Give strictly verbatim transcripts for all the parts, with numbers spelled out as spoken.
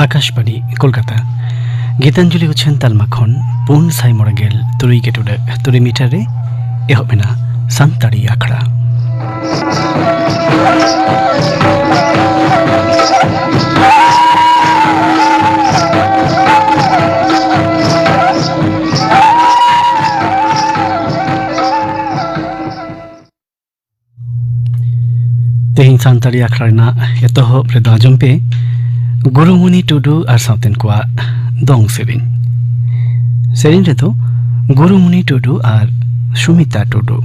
ᱟᱠᱟᱥᱵᱟᱬᱤ ᱠᱳᱞᱠᱟᱛᱟ᱾ ᱜᱤᱛᱟᱧᱡᱚᱞᱤ ᱩᱪᱷᱟᱹᱱ ᱛᱟᱞᱢᱟ ᱠᱷᱚᱱ ᱯᱩᱱ ᱥᱟᱭ ᱢᱚᱬᱮ ᱜᱮᱞ ᱛᱩᱨᱩᱭ ᱜᱮ ᱴᱩᱰᱟᱹᱜ ᱛᱩᱨᱩᱭ ᱢᱤᱴᱟᱨ ᱨᱮ ᱮᱦᱚᱵ ᱮᱱᱟ ᱥᱟᱱᱛᱟᱲᱤ ᱟᱠᱷᱲᱟ᱾ ᱛᱮᱦᱮᱧ ᱥᱟᱱᱛᱟᱲᱤ ᱟᱠᱷᱲᱟ ᱨᱮᱱᱟᱜ ᱮᱛᱚᱦᱚᱵ ᱨᱮᱫᱚ ᱟᱸᱡᱚᱢ ᱯᱮ ᱜᱩᱨᱩᱢᱩᱱᱤ ᱴᱩᱰᱩ ᱟᱨ ᱥᱟᱶᱛᱮᱱ ᱠᱚᱣᱟᱜ ᱫᱚᱝ ᱥᱮᱨᱮᱧ᱾ ᱥᱮᱨᱮᱧ ᱨᱮᱫᱚ ᱜᱩᱨᱩᱢᱩᱱᱤ ᱴᱩᱰᱩ ᱟᱨ ᱥᱩᱢᱤᱛᱟ ᱴᱩᱰᱩ᱾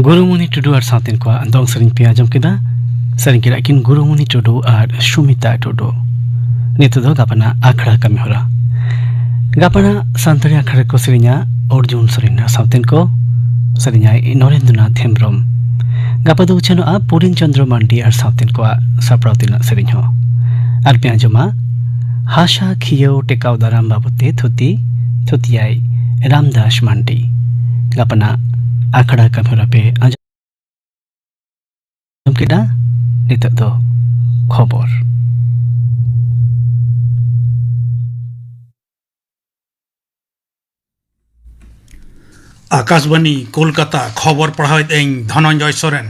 ᱜᱩᱨᱩᱢᱩᱱᱤ ᱴᱩᱰᱩ ᱟᱨ ᱥᱟᱶᱛᱮᱱ ᱠᱚᱣᱟᱜ ᱫᱚᱝ ᱥᱮᱨᱮᱧ ᱯᱮ ᱟᱸᱡᱚᱢ ᱠᱮᱫᱟ᱾ ᱥᱮᱨᱮᱧ ᱠᱮᱫᱟ ᱠᱤᱱ ᱜᱩᱨᱩᱢᱩᱱᱤ ᱴᱩᱰᱩ ᱟᱨ ᱥᱩᱢᱤᱛᱟ ᱴᱩᱰᱩ᱾ ᱱᱤᱛᱚᱜ ᱫᱚ ᱜᱟᱯᱟᱱᱟᱜ ᱟᱠᱷᱲᱟ ᱠᱟᱹᱢᱤ ᱦᱚᱨᱟ᱾ ᱜᱟᱯᱟᱱᱟᱜ ᱥᱟᱱᱛᱟᱲᱤ ᱟᱠᱷᱲᱟ ᱨᱮᱠᱚ ᱥᱮᱨᱮᱧᱟ ᱚᱨᱡᱩᱱ ᱥᱚᱨᱮᱱ ᱟᱨ ᱥᱟᱶᱛᱮᱱ ᱠᱚ, ᱥᱮᱨᱮᱧᱟᱭ ᱱᱚᱨᱮᱱᱫᱨᱚᱱᱟᱛᱷ ᱦᱮᱢᱵᱨᱚᱢ᱾ ᱜᱟᱯᱟ ᱫᱚ ᱩᱪᱷᱟᱹᱱᱚᱜᱼᱟ ᱯᱩᱨᱤᱱ ᱪᱚᱸᱫᱽᱨᱚ ᱢᱟᱱᱰᱤ ᱟᱨ ᱥᱟᱶᱛᱮᱱ ᱠᱚᱣᱟᱜ ᱥᱟᱯᱲᱟᱣ ᱛᱮᱱᱟᱜ ᱥᱮᱨᱮᱧ ᱦᱚᱸ᱾ ᱟᱨ ᱯᱮ ᱟᱸᱡᱚᱢᱟ ᱦᱟᱥᱟ ᱠᱷᱤᱭᱟᱹᱣ ᱴᱮᱠᱟᱣ ᱫᱟᱨᱟᱢ ᱵᱟᱵᱚᱛ ᱛᱮ ᱛᱷᱩᱛᱤ, ᱛᱷᱩᱛᱤᱭᱟᱭ ᱨᱟᱢᱫᱟᱥ ᱢᱟᱱᱰᱤ᱾ ᱜᱟᱯᱟᱱᱟᱜ ᱟᱠᱷᱲᱟ ᱠᱟᱹᱢᱤ ᱦᱚᱨᱟ ᱯᱮ ᱟᱸᱡᱚᱢ ᱠᱮᱫᱟ᱾ ᱱᱤᱛᱚᱜ ᱫᱚ ᱠᱷᱚᱵᱚᱨ᱾ ᱟᱠᱟᱥᱵᱟᱱᱤ, ᱠᱳᱞᱠᱟᱛᱟ, ᱠᱷᱚᱵᱚᱨ ᱯᱟᱲᱦᱟᱣᱮᱫ ᱟᱹᱧ ᱫᱷᱚᱱᱚᱱᱡᱚᱭ ᱥᱚᱨᱮᱱ᱾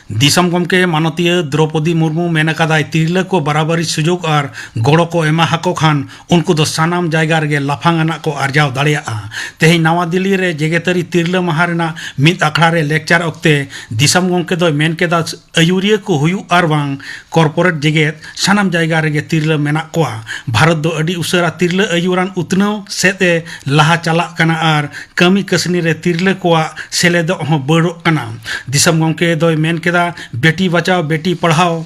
ᱫᱤᱥᱚᱢ ᱜᱚᱢᱠᱮ ᱢᱟᱱᱚᱛᱤᱭᱟᱹ ᱫᱨᱚᱯᱚᱫᱤ ᱢᱩᱨᱢᱩ ᱢᱮᱱ ᱟᱠᱟᱫᱟᱭ, ᱛᱤᱨᱞᱟᱹ ᱠᱚ ᱵᱟᱨᱟᱵᱟᱨᱤ ᱥᱩᱡᱳᱜᱽ ᱟᱨ ᱜᱚᱲᱚ ᱠᱚ ᱮᱢᱟ ᱦᱟᱠᱚ ᱠᱷᱟᱱ ᱩᱱᱠᱩ ᱫᱚ ᱥᱟᱱᱟᱢ ᱡᱟᱭᱜᱟ ᱨᱮᱜᱮ ᱞᱟᱯᱷᱟᱝ ᱟᱱᱟᱜ ᱠᱚ ᱟᱨᱡᱟᱣ ᱫᱟᱲᱮᱭᱟᱜᱼᱟ᱾ ᱛᱮᱦᱮᱧ ᱱᱟᱣᱟ ᱫᱤᱞᱞᱤ ᱨᱮ ᱡᱮᱜᱮᱛᱟᱹᱨᱤ ᱛᱤᱨᱞᱟᱹ ᱢᱟᱦᱟ ᱨᱮᱱᱟᱜ ᱢᱤᱫ ᱟᱠᱷᱲᱟ ᱨᱮ ᱞᱮᱠᱪᱟᱨ ᱚᱠᱛᱮ ᱫᱤᱥᱚᱢ ᱜᱚᱢᱠᱮ ᱫᱚᱭ ᱢᱮᱱ ᱠᱮᱫᱟ, ᱟᱹᱭᱩᱨᱤᱭᱟᱹ ᱠᱚ ᱦᱩᱭᱩᱜ ᱟᱨ ᱵᱟᱝ ᱠᱚᱨᱯᱳᱨᱮᱴ ᱡᱮᱜᱮᱛ, ᱥᱟᱱᱟᱢ ᱡᱟᱭᱜᱟ ᱨᱮᱜᱮ ᱛᱤᱨᱞᱟᱹ ᱢᱮᱱᱟᱜ ᱠᱚᱣᱟ᱾ ᱵᱷᱟᱨᱚᱛ ᱫᱚ ᱟᱹᱰᱤ ᱩᱥᱟᱹᱨᱟ ᱛᱤᱨᱞᱟᱹ ᱟᱹᱭᱩᱨᱟᱱ ᱩᱛᱱᱟᱹᱣ ᱥᱮᱫ ᱮ ᱞᱟᱦᱟ ᱪᱟᱞᱟᱜ ᱠᱟᱱᱟ ᱟᱨ ᱠᱟᱹᱢᱤ ᱠᱟᱹᱥᱱᱤ ᱨᱮ ᱛᱤᱨᱞᱟᱹ ᱠᱚᱣᱟᱜ ᱥᱮᱞᱮᱫᱚᱜ ᱦᱚᱸ ᱵᱟᱹᱲᱚᱜ ᱠᱟᱱᱟ᱾ ᱫᱤᱥᱚᱢ ᱜᱚᱢᱠᱮ ᱫᱚᱭ ᱢᱮᱱ ᱠᱮᱫᱟ, ᱵᱮᱴᱤ ᱵᱟᱪᱟᱣ ᱵᱮᱴᱤ ᱯᱟᱲᱦᱟᱣ,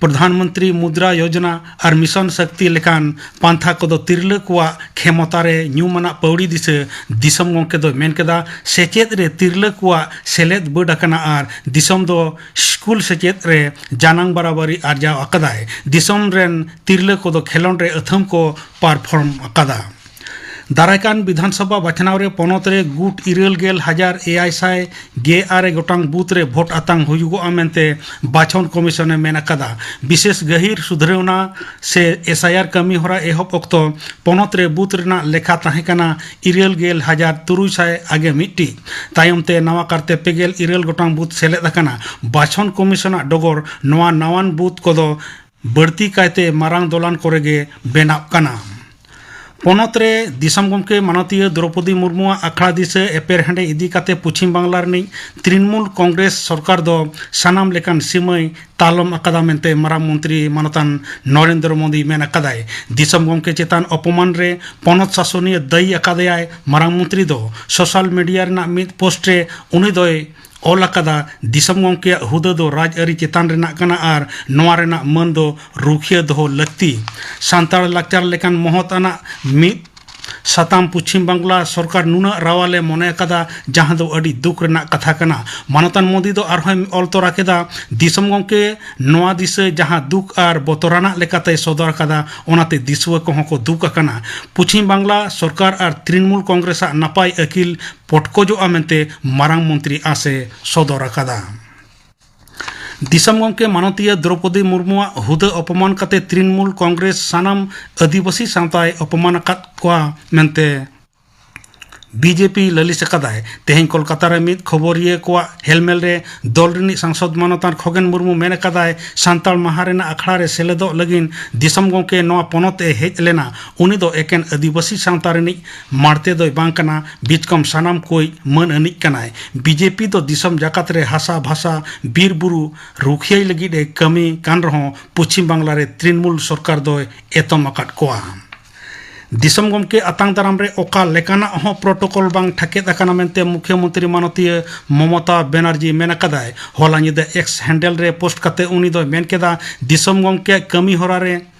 ᱯᱨᱚᱫᱷᱟᱱ ᱢᱚᱱᱛᱨᱤ ᱢᱩᱫᱽᱨᱟ ᱭᱳᱡᱚᱱᱟ ᱟᱨ ᱢᱤᱥᱚᱱ ᱥᱚᱠᱛᱤ ᱞᱮᱠᱟᱱ ᱯᱟᱱᱛᱷᱟ ᱠᱚᱫᱚ ᱛᱤᱨᱞᱟᱹ ᱠᱚᱣᱟᱜ ᱠᱷᱮᱢᱚᱛᱟ ᱨᱮ ᱧᱩᱢ ᱟᱱᱟᱜ ᱯᱟᱹᱣᱲᱤ ᱫᱤᱥᱟᱹ᱾ ᱫᱤᱥᱚᱢ ᱜᱚᱢᱠᱮ ᱫᱚᱭ ᱢᱮᱱ ᱠᱮᱫᱟ, ᱥᱮᱪᱮᱫ ᱨᱮ ᱛᱤᱨᱞᱟᱹ ᱠᱚᱣᱟᱜ ᱥᱮᱞᱮᱫ ᱵᱟᱹᱰ ᱟᱠᱟᱱᱟ ᱟᱨ ᱫᱤᱥᱚᱢ ᱫᱚ ᱥᱠᱩᱞ ᱥᱮᱪᱮᱫ ᱨᱮ ᱡᱟᱱᱟᱝ ᱵᱟᱨᱟᱵᱟᱨᱤ ᱟᱨᱡᱟᱣ ᱟᱠᱟᱫᱟᱭ᱾ ᱫᱤᱥᱚᱢ ᱨᱮᱱ ᱛᱤᱨᱞᱟᱹ ᱠᱚᱫᱚ ᱠᱷᱮᱞᱚᱸᱰ ᱨᱮ ᱟᱹᱛᱷᱟᱹᱢ ᱠᱚ ᱯᱟᱨᱯᱷᱚᱨᱢ ᱟᱠᱟᱫᱟ᱾ ᱫᱟᱨᱟᱭ ᱠᱟᱱ ᱵᱤᱫᱷᱟᱱ ᱥᱚᱵᱷᱟ ᱵᱟᱪᱷᱱᱟᱣ ᱨᱮ ᱯᱚᱱᱚᱛ ᱨᱮ ᱜᱩᱴ ᱤᱨᱟᱹᱞ ᱜᱮᱞ ᱦᱟᱡᱟᱨ ᱮᱭᱟᱭ ᱥᱟᱭ ᱜᱮᱞ ᱟᱨᱮ ᱜᱚᱴᱟᱝ ᱵᱩᱛᱷ ᱨᱮ ᱵᱷᱳᱴ ᱟᱛᱟᱝ ᱦᱩᱭᱩᱜᱚᱜᱼᱟ ᱢᱮᱱᱛᱮ ᱵᱟᱪᱷᱚᱱ ᱠᱚᱢᱤᱥᱚᱱ ᱮ ᱢᱮᱱ ᱟᱠᱟᱫᱟ᱾ ᱵᱤᱥᱮᱥ ᱜᱟᱹᱦᱤᱨ ᱥᱩᱫᱷᱨᱟᱹᱣᱱᱟ ᱥᱮ ᱮᱥ ᱟᱭ ᱟᱨ ᱠᱟᱹᱢᱤ ᱦᱚᱨᱟ ᱮᱦᱚᱵ ᱚᱠᱛᱚ ᱯᱚᱱᱚᱛ ᱨᱮ ᱵᱩᱛᱷ ᱨᱮᱱᱟᱜ ᱞᱮᱠᱷᱟ ᱛᱟᱦᱮᱸ ᱠᱟᱱᱟ ᱤᱨᱟᱹᱞ ᱜᱮᱞ ᱦᱟᱡᱟᱨ ᱛᱩᱨᱩᱭ ᱥᱟᱭ ᱟᱜᱮ ᱢᱤᱫᱴᱤᱡ᱾ ᱛᱟᱭᱚᱢ ᱛᱮ ᱱᱟᱣᱟ ᱠᱟᱨᱛᱮ ᱯᱮ ᱜᱮᱞ ᱤᱨᱟᱹᱞ ᱜᱚᱴᱟᱝ ᱵᱩᱛᱷ ᱥᱮᱞᱮᱫ ᱟᱠᱟᱱᱟ᱾ ᱵᱟᱪᱷᱚᱱ ᱠᱚᱢᱤᱥᱚᱱᱟᱜ ᱰᱚᱜᱚᱨ ᱱᱚᱣᱟ ᱱᱟᱣᱟᱱ ᱵᱩᱛᱷ ᱠᱚᱫᱚ ᱵᱟᱹᱲᱛᱤ ᱠᱟᱭᱛᱮ ᱢᱟᱨᱟᱝ ᱫᱚᱞᱟᱱ ᱠᱚᱨᱮ ᱜᱮ ᱵᱮᱱᱟᱜ ᱠᱟᱱᱟ᱾ ᱯᱚᱱᱚᱛ ᱨᱮ ᱫᱤᱥᱚᱢ ᱜᱚᱢᱠᱮ ᱢᱟᱱᱚᱛᱤᱭᱟᱹ ᱫᱨᱚᱯᱚᱫᱤ ᱢᱩᱨᱢᱩᱣᱟᱜ ᱟᱠᱷᱲᱟ ᱫᱤᱥᱟᱹ ᱮᱯᱮᱨᱦᱮᱸᱰᱮᱡ ᱤᱫᱤ ᱠᱟᱛᱮ ᱯᱚᱪᱷᱤᱢ ᱵᱟᱝᱞᱟ ᱨᱤᱱᱤᱡ ᱛᱨᱤᱱᱢᱩᱞ ᱠᱚᱝᱜᱨᱮᱥ ᱥᱚᱨᱠᱟᱨ ᱫᱚ ᱥᱟᱱᱟᱢ ᱞᱮᱠᱟᱱ ᱥᱤᱢᱟᱹᱭ ᱛᱟᱞᱚᱢ ᱟᱠᱟᱫᱟ ᱢᱮᱱᱛᱮ ᱢᱟᱨᱟᱝ ᱢᱚᱱᱛᱨᱤ ᱢᱟᱱᱚᱛᱟᱱ ᱱᱚᱨᱮᱱᱫᱨᱚ ᱢᱳᱫᱤ ᱢᱮᱱ ᱟᱠᱟᱫᱟᱭ᱾ ᱫᱤᱥᱚᱢ ᱜᱚᱢᱠᱮ ᱪᱮᱛᱟᱱ ᱚᱯᱚᱢᱟᱱ ᱨᱮ ᱯᱚᱱᱚᱛ ᱥᱟᱥᱚᱱᱤᱭᱟᱹ ᱫᱟᱹᱭᱤ ᱟᱠᱟᱫᱮᱭᱟᱭ᱾ ᱢᱟᱨᱟᱝ ᱢᱚᱱᱛᱨᱤ ᱫᱚ ᱥᱳᱥᱟᱞ ᱢᱤᱰᱤᱭᱟ ᱨᱮᱱᱟᱜ ᱢᱤᱫ ᱯᱳᱥᱴ ᱨᱮ ᱩᱱᱤ ᱫᱚᱭ ᱚᱞ ᱟᱠᱟᱫᱟ, ᱫᱤᱥᱚᱢ ᱜᱚᱢᱠᱮᱭᱟᱜ ᱦᱩᱫᱟᱹ ᱫᱚ ᱨᱟᱡᱽᱟᱹᱨᱤ ᱪᱮᱛᱟᱱ ᱨᱮᱱᱟᱜ ᱠᱟᱱᱟ ᱟᱨ ᱱᱚᱣᱟ ᱨᱮᱱᱟᱜ ᱢᱟᱹᱱ ᱫᱚ ᱨᱩᱠᱷᱤᱭᱟᱹ ᱫᱚᱦᱚ ᱞᱟᱹᱠᱛᱤ᱾ ᱥᱟᱱᱛᱟᱲ ᱞᱟᱠᱪᱟᱨ ᱞᱮᱠᱟᱱ ᱢᱚᱦᱚᱛ ᱟᱱᱟᱜ ᱢᱤᱫ ᱥᱟᱛᱟᱢ ᱯᱚᱪᱷᱤᱢ ᱵᱟᱝᱞᱟ ᱥᱚᱨᱠᱟᱨ ᱱᱩᱱᱟᱹᱜ ᱨᱟᱣᱟᱞᱮ ᱢᱚᱱᱮ ᱟᱠᱟᱫᱟ, ᱡᱟᱦᱟᱸ ᱫᱚ ᱟᱹᱰᱤ ᱫᱩᱠ ᱨᱮᱱᱟᱜ ᱠᱟᱛᱷᱟ ᱠᱟᱱᱟ᱾ ᱢᱟᱱᱚᱛᱟᱱ ᱢᱳᱫᱤ ᱫᱚ ᱟᱨᱦᱚᱸᱭ ᱚᱞ ᱛᱚᱨᱟ ᱠᱮᱫᱟ, ᱫᱤᱥᱚᱢ ᱜᱚᱢᱠᱮ, ᱱᱚᱣᱟ ᱫᱤᱥᱟᱹ ᱡᱟᱦᱟᱸ ᱫᱩᱠ ᱟᱨ ᱵᱚᱛᱚᱨᱟᱱᱟᱜ ᱞᱮᱠᱟᱛᱮᱭ ᱥᱚᱫᱚᱨ ᱟᱠᱟᱫᱟ, ᱚᱱᱟᱛᱮ ᱫᱤᱥᱩᱣᱟᱹ ᱠᱚᱦᱚᱸ ᱠᱚ ᱫᱩᱠ ᱟᱠᱟᱱᱟ᱾ ᱯᱚᱪᱷᱤᱢ ᱵᱟᱝᱞᱟ ᱥᱚᱨᱠᱟᱨ ᱟᱨ ᱛᱨᱤᱱᱢᱩᱞ ᱠᱚᱝᱜᱨᱮᱥᱟᱜ ᱱᱟᱯᱟᱭ ᱟᱹᱠᱤᱞ ᱯᱚᱴᱠᱚᱡᱚᱜᱼᱟ ᱢᱮᱱᱛᱮ ᱢᱟᱨᱟᱝ ᱢᱚᱱᱛᱨᱤ ᱟᱸᱥᱮ ᱥᱚᱫᱚᱨ ᱟᱠᱟᱫᱟ᱾ ᱫᱤᱥᱚᱢ ᱜᱚᱢᱠᱮ ᱢᱟᱱᱚᱛᱤᱭᱟᱹ ᱫᱨᱚᱯᱚᱫᱤ ᱢᱩᱨᱢᱩᱣᱟᱜ ᱦᱩᱫᱟᱹ ᱚᱯᱚᱢᱟᱱ ᱠᱟᱛᱮ ᱛᱨᱤᱱᱢᱩᱞ ᱠᱚᱝᱜᱨᱮᱥ ᱥᱟᱱᱟᱢ ᱟᱹᱫᱤᱵᱟᱹᱥᱤ ᱥᱟᱶᱛᱟᱭ ᱚᱯᱚᱢᱟᱱ ᱟᱠᱟᱫ ᱠᱚᱣᱟ ᱢᱮᱱᱛᱮ ᱵᱤᱡᱮᱯᱤ ᱞᱟᱹᱞᱤᱥ ᱟᱠᱟᱫᱟᱭ᱾ ᱛᱮᱦᱮᱧ ᱠᱳᱞᱠᱟᱛᱟ ᱨᱮ ᱢᱤᱫ ᱠᱷᱚᱵᱚᱨᱤᱭᱟᱹ ᱠᱚᱣᱟᱜ ᱦᱮᱞᱢᱮᱞ ᱨᱮ ᱫᱚᱞ ᱨᱤᱱᱤᱡ ᱥᱟᱝᱥᱚᱫ ᱢᱟᱱᱚᱛᱟᱱ ᱠᱷᱚᱜᱮᱱ ᱢᱩᱨᱢᱩ ᱢᱮᱱ ᱟᱠᱟᱫᱟᱭ, ᱥᱟᱱᱛᱟᱲ ᱢᱟᱦᱟ ᱨᱮᱱᱟᱜ ᱟᱠᱷᱲᱟ ᱨᱮ ᱥᱮᱞᱮᱫᱚᱜ ᱞᱟᱹᱜᱤᱫ ᱫᱤᱥᱚᱢ ᱜᱚᱢᱠᱮ ᱱᱚᱣᱟ ᱯᱚᱱᱚᱛ ᱮ ᱦᱮᱡ ᱞᱮᱱᱟ᱾ ᱩᱱᱤ ᱫᱚ ᱮᱠᱮᱱ ᱟᱹᱫᱤᱵᱟᱹᱥᱤ ᱥᱟᱶᱛᱟ ᱨᱤᱱᱤᱡ ᱢᱟᱲᱛᱮ ᱫᱚᱭ ᱵᱟᱝ ᱠᱟᱱᱟ, ᱵᱤᱪᱠᱚᱢ ᱥᱟᱱᱟᱢ ᱠᱚᱭ ᱢᱟᱹᱱ ᱟᱹᱱᱤᱡ ᱠᱟᱱᱟᱭ᱾ ᱵᱤᱡᱮᱯᱤ ᱫᱚ ᱫᱤᱥᱚᱢ ᱡᱟᱠᱟᱛ ᱨᱮ ᱦᱟᱥᱟ ᱵᱷᱟᱥᱟ ᱵᱤᱨ ᱵᱩᱨᱩ ᱨᱩᱠᱷᱤᱭᱟᱹᱭ ᱞᱟᱹᱜᱤᱫ ᱮ ᱠᱟᱹᱢᱤ ᱠᱟᱱ ᱨᱮᱦᱚᱸ ᱯᱚᱪᱷᱤᱢ ᱵᱟᱝᱞᱟ ᱨᱮ ᱛᱨᱤᱱᱢᱩᱞ ᱥᱚᱨᱠᱟᱨ ᱫᱚᱭ ᱮᱛᱚᱢ ᱟᱠᱟᱫ ᱠᱚᱣᱟ᱾ ᱫᱤᱥᱚᱢ ᱜᱚᱢᱠᱮ ᱟᱛᱟᱝ ᱫᱟᱨᱟᱢ ᱨᱮ ᱚᱠᱟ ᱞᱮᱠᱟᱱᱟᱜ ᱦᱚᱸ ᱯᱨᱚᱴᱳᱠᱚᱞ ᱵᱟᱝ ᱴᱷᱟᱠᱮᱫ ᱟᱠᱟᱱᱟ ᱢᱮᱱᱛᱮ ᱢᱩᱠᱷᱭᱚᱢᱚᱱᱛᱨᱤ ᱢᱟᱱᱚᱛᱤᱭᱟᱹ ᱢᱚᱢᱚᱛᱟ ᱵᱮᱱᱟᱨᱡᱤ ᱢᱮᱱ ᱟᱠᱟᱫᱟᱭ᱾ ᱦᱚᱞᱟ ᱧᱤᱫᱟᱹ ᱮᱠᱥ ᱦᱮᱱᱰᱮᱞ ᱨᱮ ᱯᱳᱥᱴ ᱠᱟᱛᱮ ᱩᱱᱤ ᱫᱚᱭ ᱢᱮᱱ ᱠᱮᱫᱟ, ᱫᱤᱥᱚᱢ ᱜᱚᱢᱠᱮᱭᱟᱜ ᱠᱟᱹᱢᱤ ᱦᱚᱨᱟ ᱨᱮ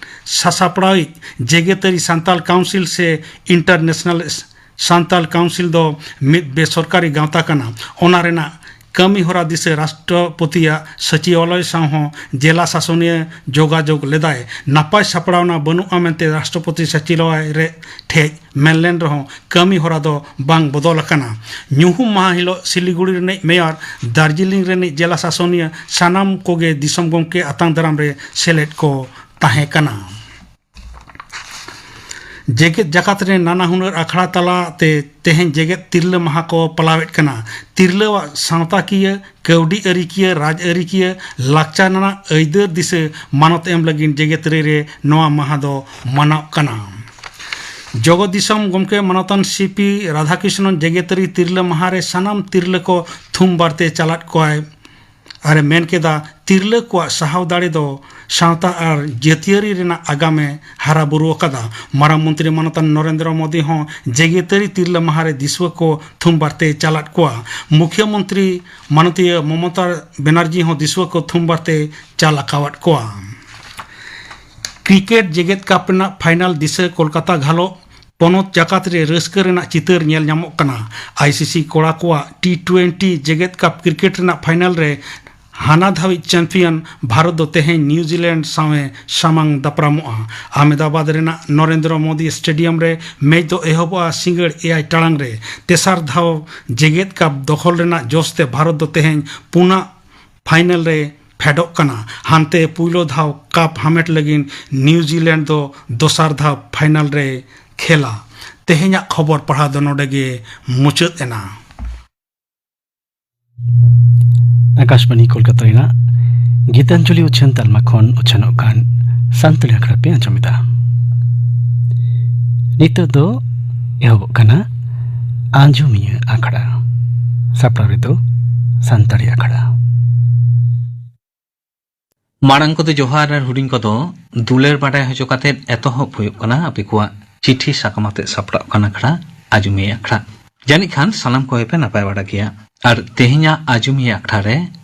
ᱥᱟᱥᱟᱯᱲᱟᱣᱤᱡ ᱡᱮᱜᱮᱛᱟᱹᱨᱤ ᱥᱟᱱᱛᱟᱲ ᱠᱟᱣᱩᱱᱥᱤᱞ ᱥᱮ ᱤᱱᱴᱟᱨᱱᱮᱥᱱᱟᱞ ᱥᱟᱱᱛᱟᱲ ᱠᱟᱣᱩᱱᱥᱤᱞ ᱫᱚ ᱢᱤᱫ ᱵᱮᱥᱚᱨᱠᱟᱨᱤ ᱜᱟᱶᱛᱟ ᱠᱟᱱᱟ᱾ ᱚᱱᱟ ᱨᱮᱱᱟᱜ ᱠᱟᱹᱢᱤ ᱦᱚᱨᱟ ᱫᱤᱥᱟᱹ ᱨᱟᱥᱴᱨᱚᱯᱚᱛᱤᱭᱟᱜ ᱥᱚᱪᱤᱵᱟᱞᱚᱭ ᱥᱟᱶ ᱦᱚᱸ ᱡᱮᱞᱟ ᱥᱟᱥᱚᱱᱤᱭᱟᱹ ᱡᱳᱜᱟᱡᱳᱜᱽ ᱞᱮᱫᱟᱭ᱾ ᱱᱟᱯᱟᱭ ᱥᱟᱯᱲᱟᱣᱱᱟ ᱵᱟᱹᱱᱩᱜᱼᱟ ᱢᱮᱱᱛᱮ ᱨᱟᱥᱴᱨᱚᱯᱚᱛᱤ ᱥᱚᱪᱤᱵᱟᱞᱚᱭ ᱨᱮ ᱴᱷᱮᱡ ᱢᱮᱱ ᱞᱮᱱ ᱨᱮᱦᱚᱸ ᱠᱟᱹᱢᱤ ᱦᱚᱨᱟ ᱫᱚ ᱵᱟᱝ ᱵᱚᱫᱚᱞ ᱟᱠᱟᱱᱟ᱾ ᱧᱩᱦᱩᱢ ᱢᱟᱦᱟ ᱦᱤᱞᱳᱜ ᱥᱤᱞᱤᱜᱩᱲᱤ ᱨᱤᱱᱤᱡ ᱢᱮᱭᱚᱨ, ᱫᱟᱨᱡᱤᱞᱤᱝ ᱨᱤᱱᱤᱡ ᱡᱮᱞᱟ ᱥᱟᱥᱚᱱᱤᱭᱟᱹ, ᱥᱟᱱᱟᱢ ᱠᱚᱜᱮ ᱫᱤᱥᱚᱢ ᱜᱚᱢᱠᱮ ᱟᱛᱟᱝ ᱫᱟᱨᱟᱢ ᱨᱮ ᱥᱮᱞᱮᱫ ᱠᱚ ᱛᱟᱦᱮᱸ ᱠᱟᱱᱟ᱾ ᱡᱮᱜᱮᱛ ᱡᱟᱠᱟᱛ ᱨᱮ ᱱᱟᱱᱟ ᱦᱩᱱᱟᱹᱨ ᱟᱠᱷᱲᱟ ᱛᱟᱞᱟᱛᱮ ᱛᱮᱦᱮᱧ ᱡᱮᱜᱮᱛ ᱛᱤᱨᱞᱟᱹ ᱢᱟᱦᱟ ᱠᱚ ᱯᱟᱞᱟᱣᱮᱫ ᱠᱟᱱᱟ᱾ ᱛᱤᱨᱞᱟᱹᱣᱟᱜ ᱥᱟᱶᱛᱟᱠᱤᱭᱟᱹ, ᱠᱟᱹᱣᱰᱤ ᱟᱹᱨᱤᱠᱤᱭᱟᱹ, ᱨᱟᱡᱽ ᱟᱹᱨᱤᱠᱤᱭᱟᱹ, ᱞᱟᱠᱪᱟᱨ ᱟᱱᱟᱜ ᱟᱹᱭᱫᱟᱹᱨ ᱫᱤᱥᱟᱹ ᱢᱟᱱᱚᱛ ᱮᱢ ᱞᱟᱹᱜᱤᱫ ᱡᱮᱜᱮᱛ ᱨᱮ ᱨᱮ ᱱᱚᱣᱟ ᱢᱟᱦᱟ ᱫᱚ ᱢᱟᱱᱟᱣ ᱠᱟᱱᱟ᱾ ᱡᱚᱜᱚ ᱫᱤᱥᱚᱢ ᱜᱚᱢᱠᱮ ᱢᱟᱱᱚᱛᱟᱱ ᱥᱤ ᱯᱤ ᱨᱟᱫᱷᱟᱠᱨᱤᱥᱱᱚᱱ ᱡᱮᱜᱮᱛᱟᱹᱨᱤ ᱛᱤᱨᱞᱟᱹ ᱢᱟᱦᱟ ᱨᱮ ᱥᱟᱱᱟᱢ ᱛᱤᱨᱞᱟᱹ ᱠᱚ ᱛᱷᱩᱢ ᱵᱟᱨᱛᱮ ᱪᱟᱞᱟᱫ ᱠᱚᱣᱟᱭ ᱟᱨᱮ ᱢᱮᱱ ᱠᱮᱫᱟ, ᱛᱤᱨᱞᱟᱹ ᱠᱚᱣᱟᱜ ᱥᱟᱦᱟᱣ ᱫᱟᱲᱮ ᱫᱚ ᱥᱟᱶᱛᱟ ᱟᱨ ᱡᱟᱹᱛᱤᱭᱟᱹᱨᱤ ᱨᱮᱱᱟᱜ ᱟᱜᱟᱢ ᱮ ᱦᱟᱨᱟ ᱵᱩᱨᱩ ᱟᱠᱟᱫᱟ᱾ ᱢᱟᱨᱟᱝ ᱢᱚᱱᱛᱨᱤ ᱢᱟᱱᱚᱛᱟᱱ ᱱᱚᱨᱮᱱᱫᱨᱚ ᱢᱳᱫᱤ ᱦᱚᱸ ᱡᱮᱜᱮᱛᱟᱹᱨᱤ ᱛᱤᱨᱞᱟᱹ ᱢᱟᱦᱟ ᱨᱮ ᱫᱤᱥᱩᱣᱟᱹ ᱠᱚ ᱛᱷᱩᱢ ᱵᱟᱨᱛᱮ ᱪᱟᱞᱟᱫ ᱠᱚᱣᱟ᱾ ᱢᱩᱠᱷᱭᱟᱹ ᱢᱚᱱᱛᱨᱤ ᱢᱟᱱᱚᱛᱤᱭᱟᱹ ᱢᱚᱢᱚᱛᱟ ᱵᱮᱱᱟᱨᱡᱤ ᱦᱚᱸ ᱫᱤᱥᱩᱣᱟᱹ ᱠᱚ ᱛᱷᱩᱢ ᱵᱟᱨᱛᱮ ᱪᱟᱞ ᱟᱠᱟᱣᱟᱫ ᱠᱚᱣᱟ᱾ ᱠᱨᱤᱠᱮᱴ ᱡᱮᱜᱮᱛ ᱠᱟᱯ ᱨᱮᱱᱟᱜ ᱯᱷᱟᱭᱱᱟᱞ ᱫᱤᱥᱟᱹ ᱠᱳᱞᱠᱟᱛᱟ ᱜᱷᱟᱞᱚᱜ ᱯᱚᱱᱚᱛ ᱡᱟᱠᱟᱛ ᱨᱮ ᱨᱟᱹᱥᱠᱟᱹ ᱨᱮᱱᱟᱜ ᱪᱤᱛᱟᱹᱨ ᱧᱮᱞ ᱧᱟᱢᱚᱜ ᱠᱟᱱᱟ᱾ ᱟᱭᱥᱤᱥᱤ ᱠᱚᱲᱟ ᱠᱚᱣᱟᱜ ᱴᱤ ᱴᱩᱭᱮᱱᱴᱤ ᱡᱮᱜᱮᱛ ᱠᱟᱯ ᱠᱨᱤᱠᱮᱴ ᱨᱮᱱᱟᱜ ᱯᱷᱟᱭᱱᱟᱞ ᱨᱮ ᱦᱟᱱᱟ ᱫᱷᱟᱹᱵᱤᱡ ᱪᱟᱢᱯᱤᱭᱟᱱ ᱵᱷᱟᱨᱚᱛ ᱫᱚ ᱛᱮᱦᱮᱧ ᱱᱤᱣᱡᱤᱞᱮᱱᱰ ᱥᱟᱶ ᱮ ᱥᱟᱢᱟᱝ ᱫᱟᱯᱨᱟᱢᱚᱜᱼᱟ᱾ ᱟᱦᱢᱮᱫᱟᱵᱟᱫᱽ ᱨᱮᱱᱟᱜ ᱱᱚᱨᱮᱱᱫᱨᱚ ᱢᱳᱫᱤ ᱥᱴᱮᱰᱤᱭᱟᱢ ᱨᱮ ᱢᱮᱪ ᱫᱚ ᱮᱦᱚᱵᱚᱜᱼᱟ ᱥᱤᱸᱜᱟᱹᱲ ᱮᱭᱟᱭ ᱴᱟᱲᱟᱝ ᱨᱮ᱾ ᱛᱮᱥᱟᱨ ᱫᱷᱟᱣ ᱡᱮᱜᱮᱛ ᱠᱟᱯ ᱫᱚᱠᱷᱚᱞ ᱨᱮᱱᱟᱜ ᱡᱚᱥ ᱛᱮ ᱵᱷᱟᱨᱚᱛ ᱫᱚ ᱛᱮᱦᱮᱧ ᱯᱩᱱᱟᱜ ᱯᱷᱟᱭᱱᱟᱞ ᱨᱮ ᱯᱷᱮᱰᱚᱜ ᱠᱟᱱᱟ᱾ ᱦᱟᱱᱛᱮ ᱯᱩᱭᱞᱩ ᱫᱷᱟᱣ ᱠᱟᱯ ᱦᱟᱢᱮᱴ ᱞᱟᱹᱜᱤᱫ ᱱᱤᱣᱡᱤᱞᱮᱱᱰ ᱫᱚ ᱫᱚᱥᱟᱨ ᱫᱷᱟᱣ ᱯᱷᱟᱭᱱᱟᱞ ᱨᱮ ᱠᱷᱮᱞᱟ᱾ ᱛᱮᱦᱮᱧᱟᱜ ᱠᱷᱚᱵᱚᱨ ᱯᱟᱲᱦᱟᱣ ᱫᱚ ᱱᱚᱰᱮ ᱜᱮ ᱢᱩᱪᱟᱹᱫ ᱮᱱᱟ᱾ ᱟᱠᱟᱥᱵᱟᱬᱤ ᱠᱳᱞᱠᱟᱛᱟ ᱨᱮᱱᱟᱜ ᱜᱤᱛᱟᱧᱡᱚᱞᱤ ᱩᱪᱷᱟᱹᱱ ᱛᱟᱞᱢᱟ ᱠᱷᱚᱱ ᱩᱪᱷᱟᱹᱱᱚᱜ ᱠᱟᱱ ᱥᱟᱱᱛᱟᱲᱤ ᱟᱠᱷᱲᱟ ᱯᱮ ᱟᱸᱡᱚᱢ ᱮᱫᱟ᱾ ᱱᱤᱛᱚᱜ ᱫᱚ ᱮᱦᱚᱵᱚᱜ ᱠᱟᱱᱟ ᱟᱸᱡᱚᱢᱤᱭᱟᱹ ᱟᱠᱷᱲᱟ᱾ ᱥᱟᱯᱲᱟᱣ ᱨᱮᱫᱚ ᱥᱟᱱᱛᱟᱲᱤ ᱟᱠᱷᱲᱟ᱾ ᱢᱟᱲᱟᱝ ᱠᱚᱫᱚ ᱡᱚᱦᱟᱨ ᱟᱨ ᱦᱩᱰᱤᱧ ᱠᱚᱫᱚ ᱫᱩᱞᱟᱹᱲ ᱵᱟᱰᱟᱭ ᱦᱚᱪᱚ ᱠᱟᱛᱮ ᱮᱛᱚᱦᱚᱵ ᱦᱩᱭᱩᱜ ᱠᱟᱱᱟ ᱟᱯᱮ ᱠᱚᱣᱟᱜ ᱪᱤᱴᱷᱤ ᱥᱟᱠᱟᱢ ᱟᱛᱮ ᱥᱟᱯᱲᱟᱜ ᱠᱟᱱ ᱟᱠᱷᱲᱟ ᱟᱸᱡᱚᱢᱤᱭᱟᱹ ᱟᱠᱷᱲᱟ᱾ ᱡᱟᱹᱱᱤᱡ ᱠᱷᱟᱱ ᱥᱟᱱᱟᱢ ᱠᱚᱜᱮ ᱯᱮ ᱱᱟᱯᱟᱭ ᱵᱟᱲᱟ ᱜᱮᱭᱟ᱾ ᱟᱨ ᱛᱮᱦᱮᱧᱟᱜ ᱟᱸᱡᱚᱢᱤᱭᱟᱹ ᱟᱠᱷᱲᱟ ᱨᱮ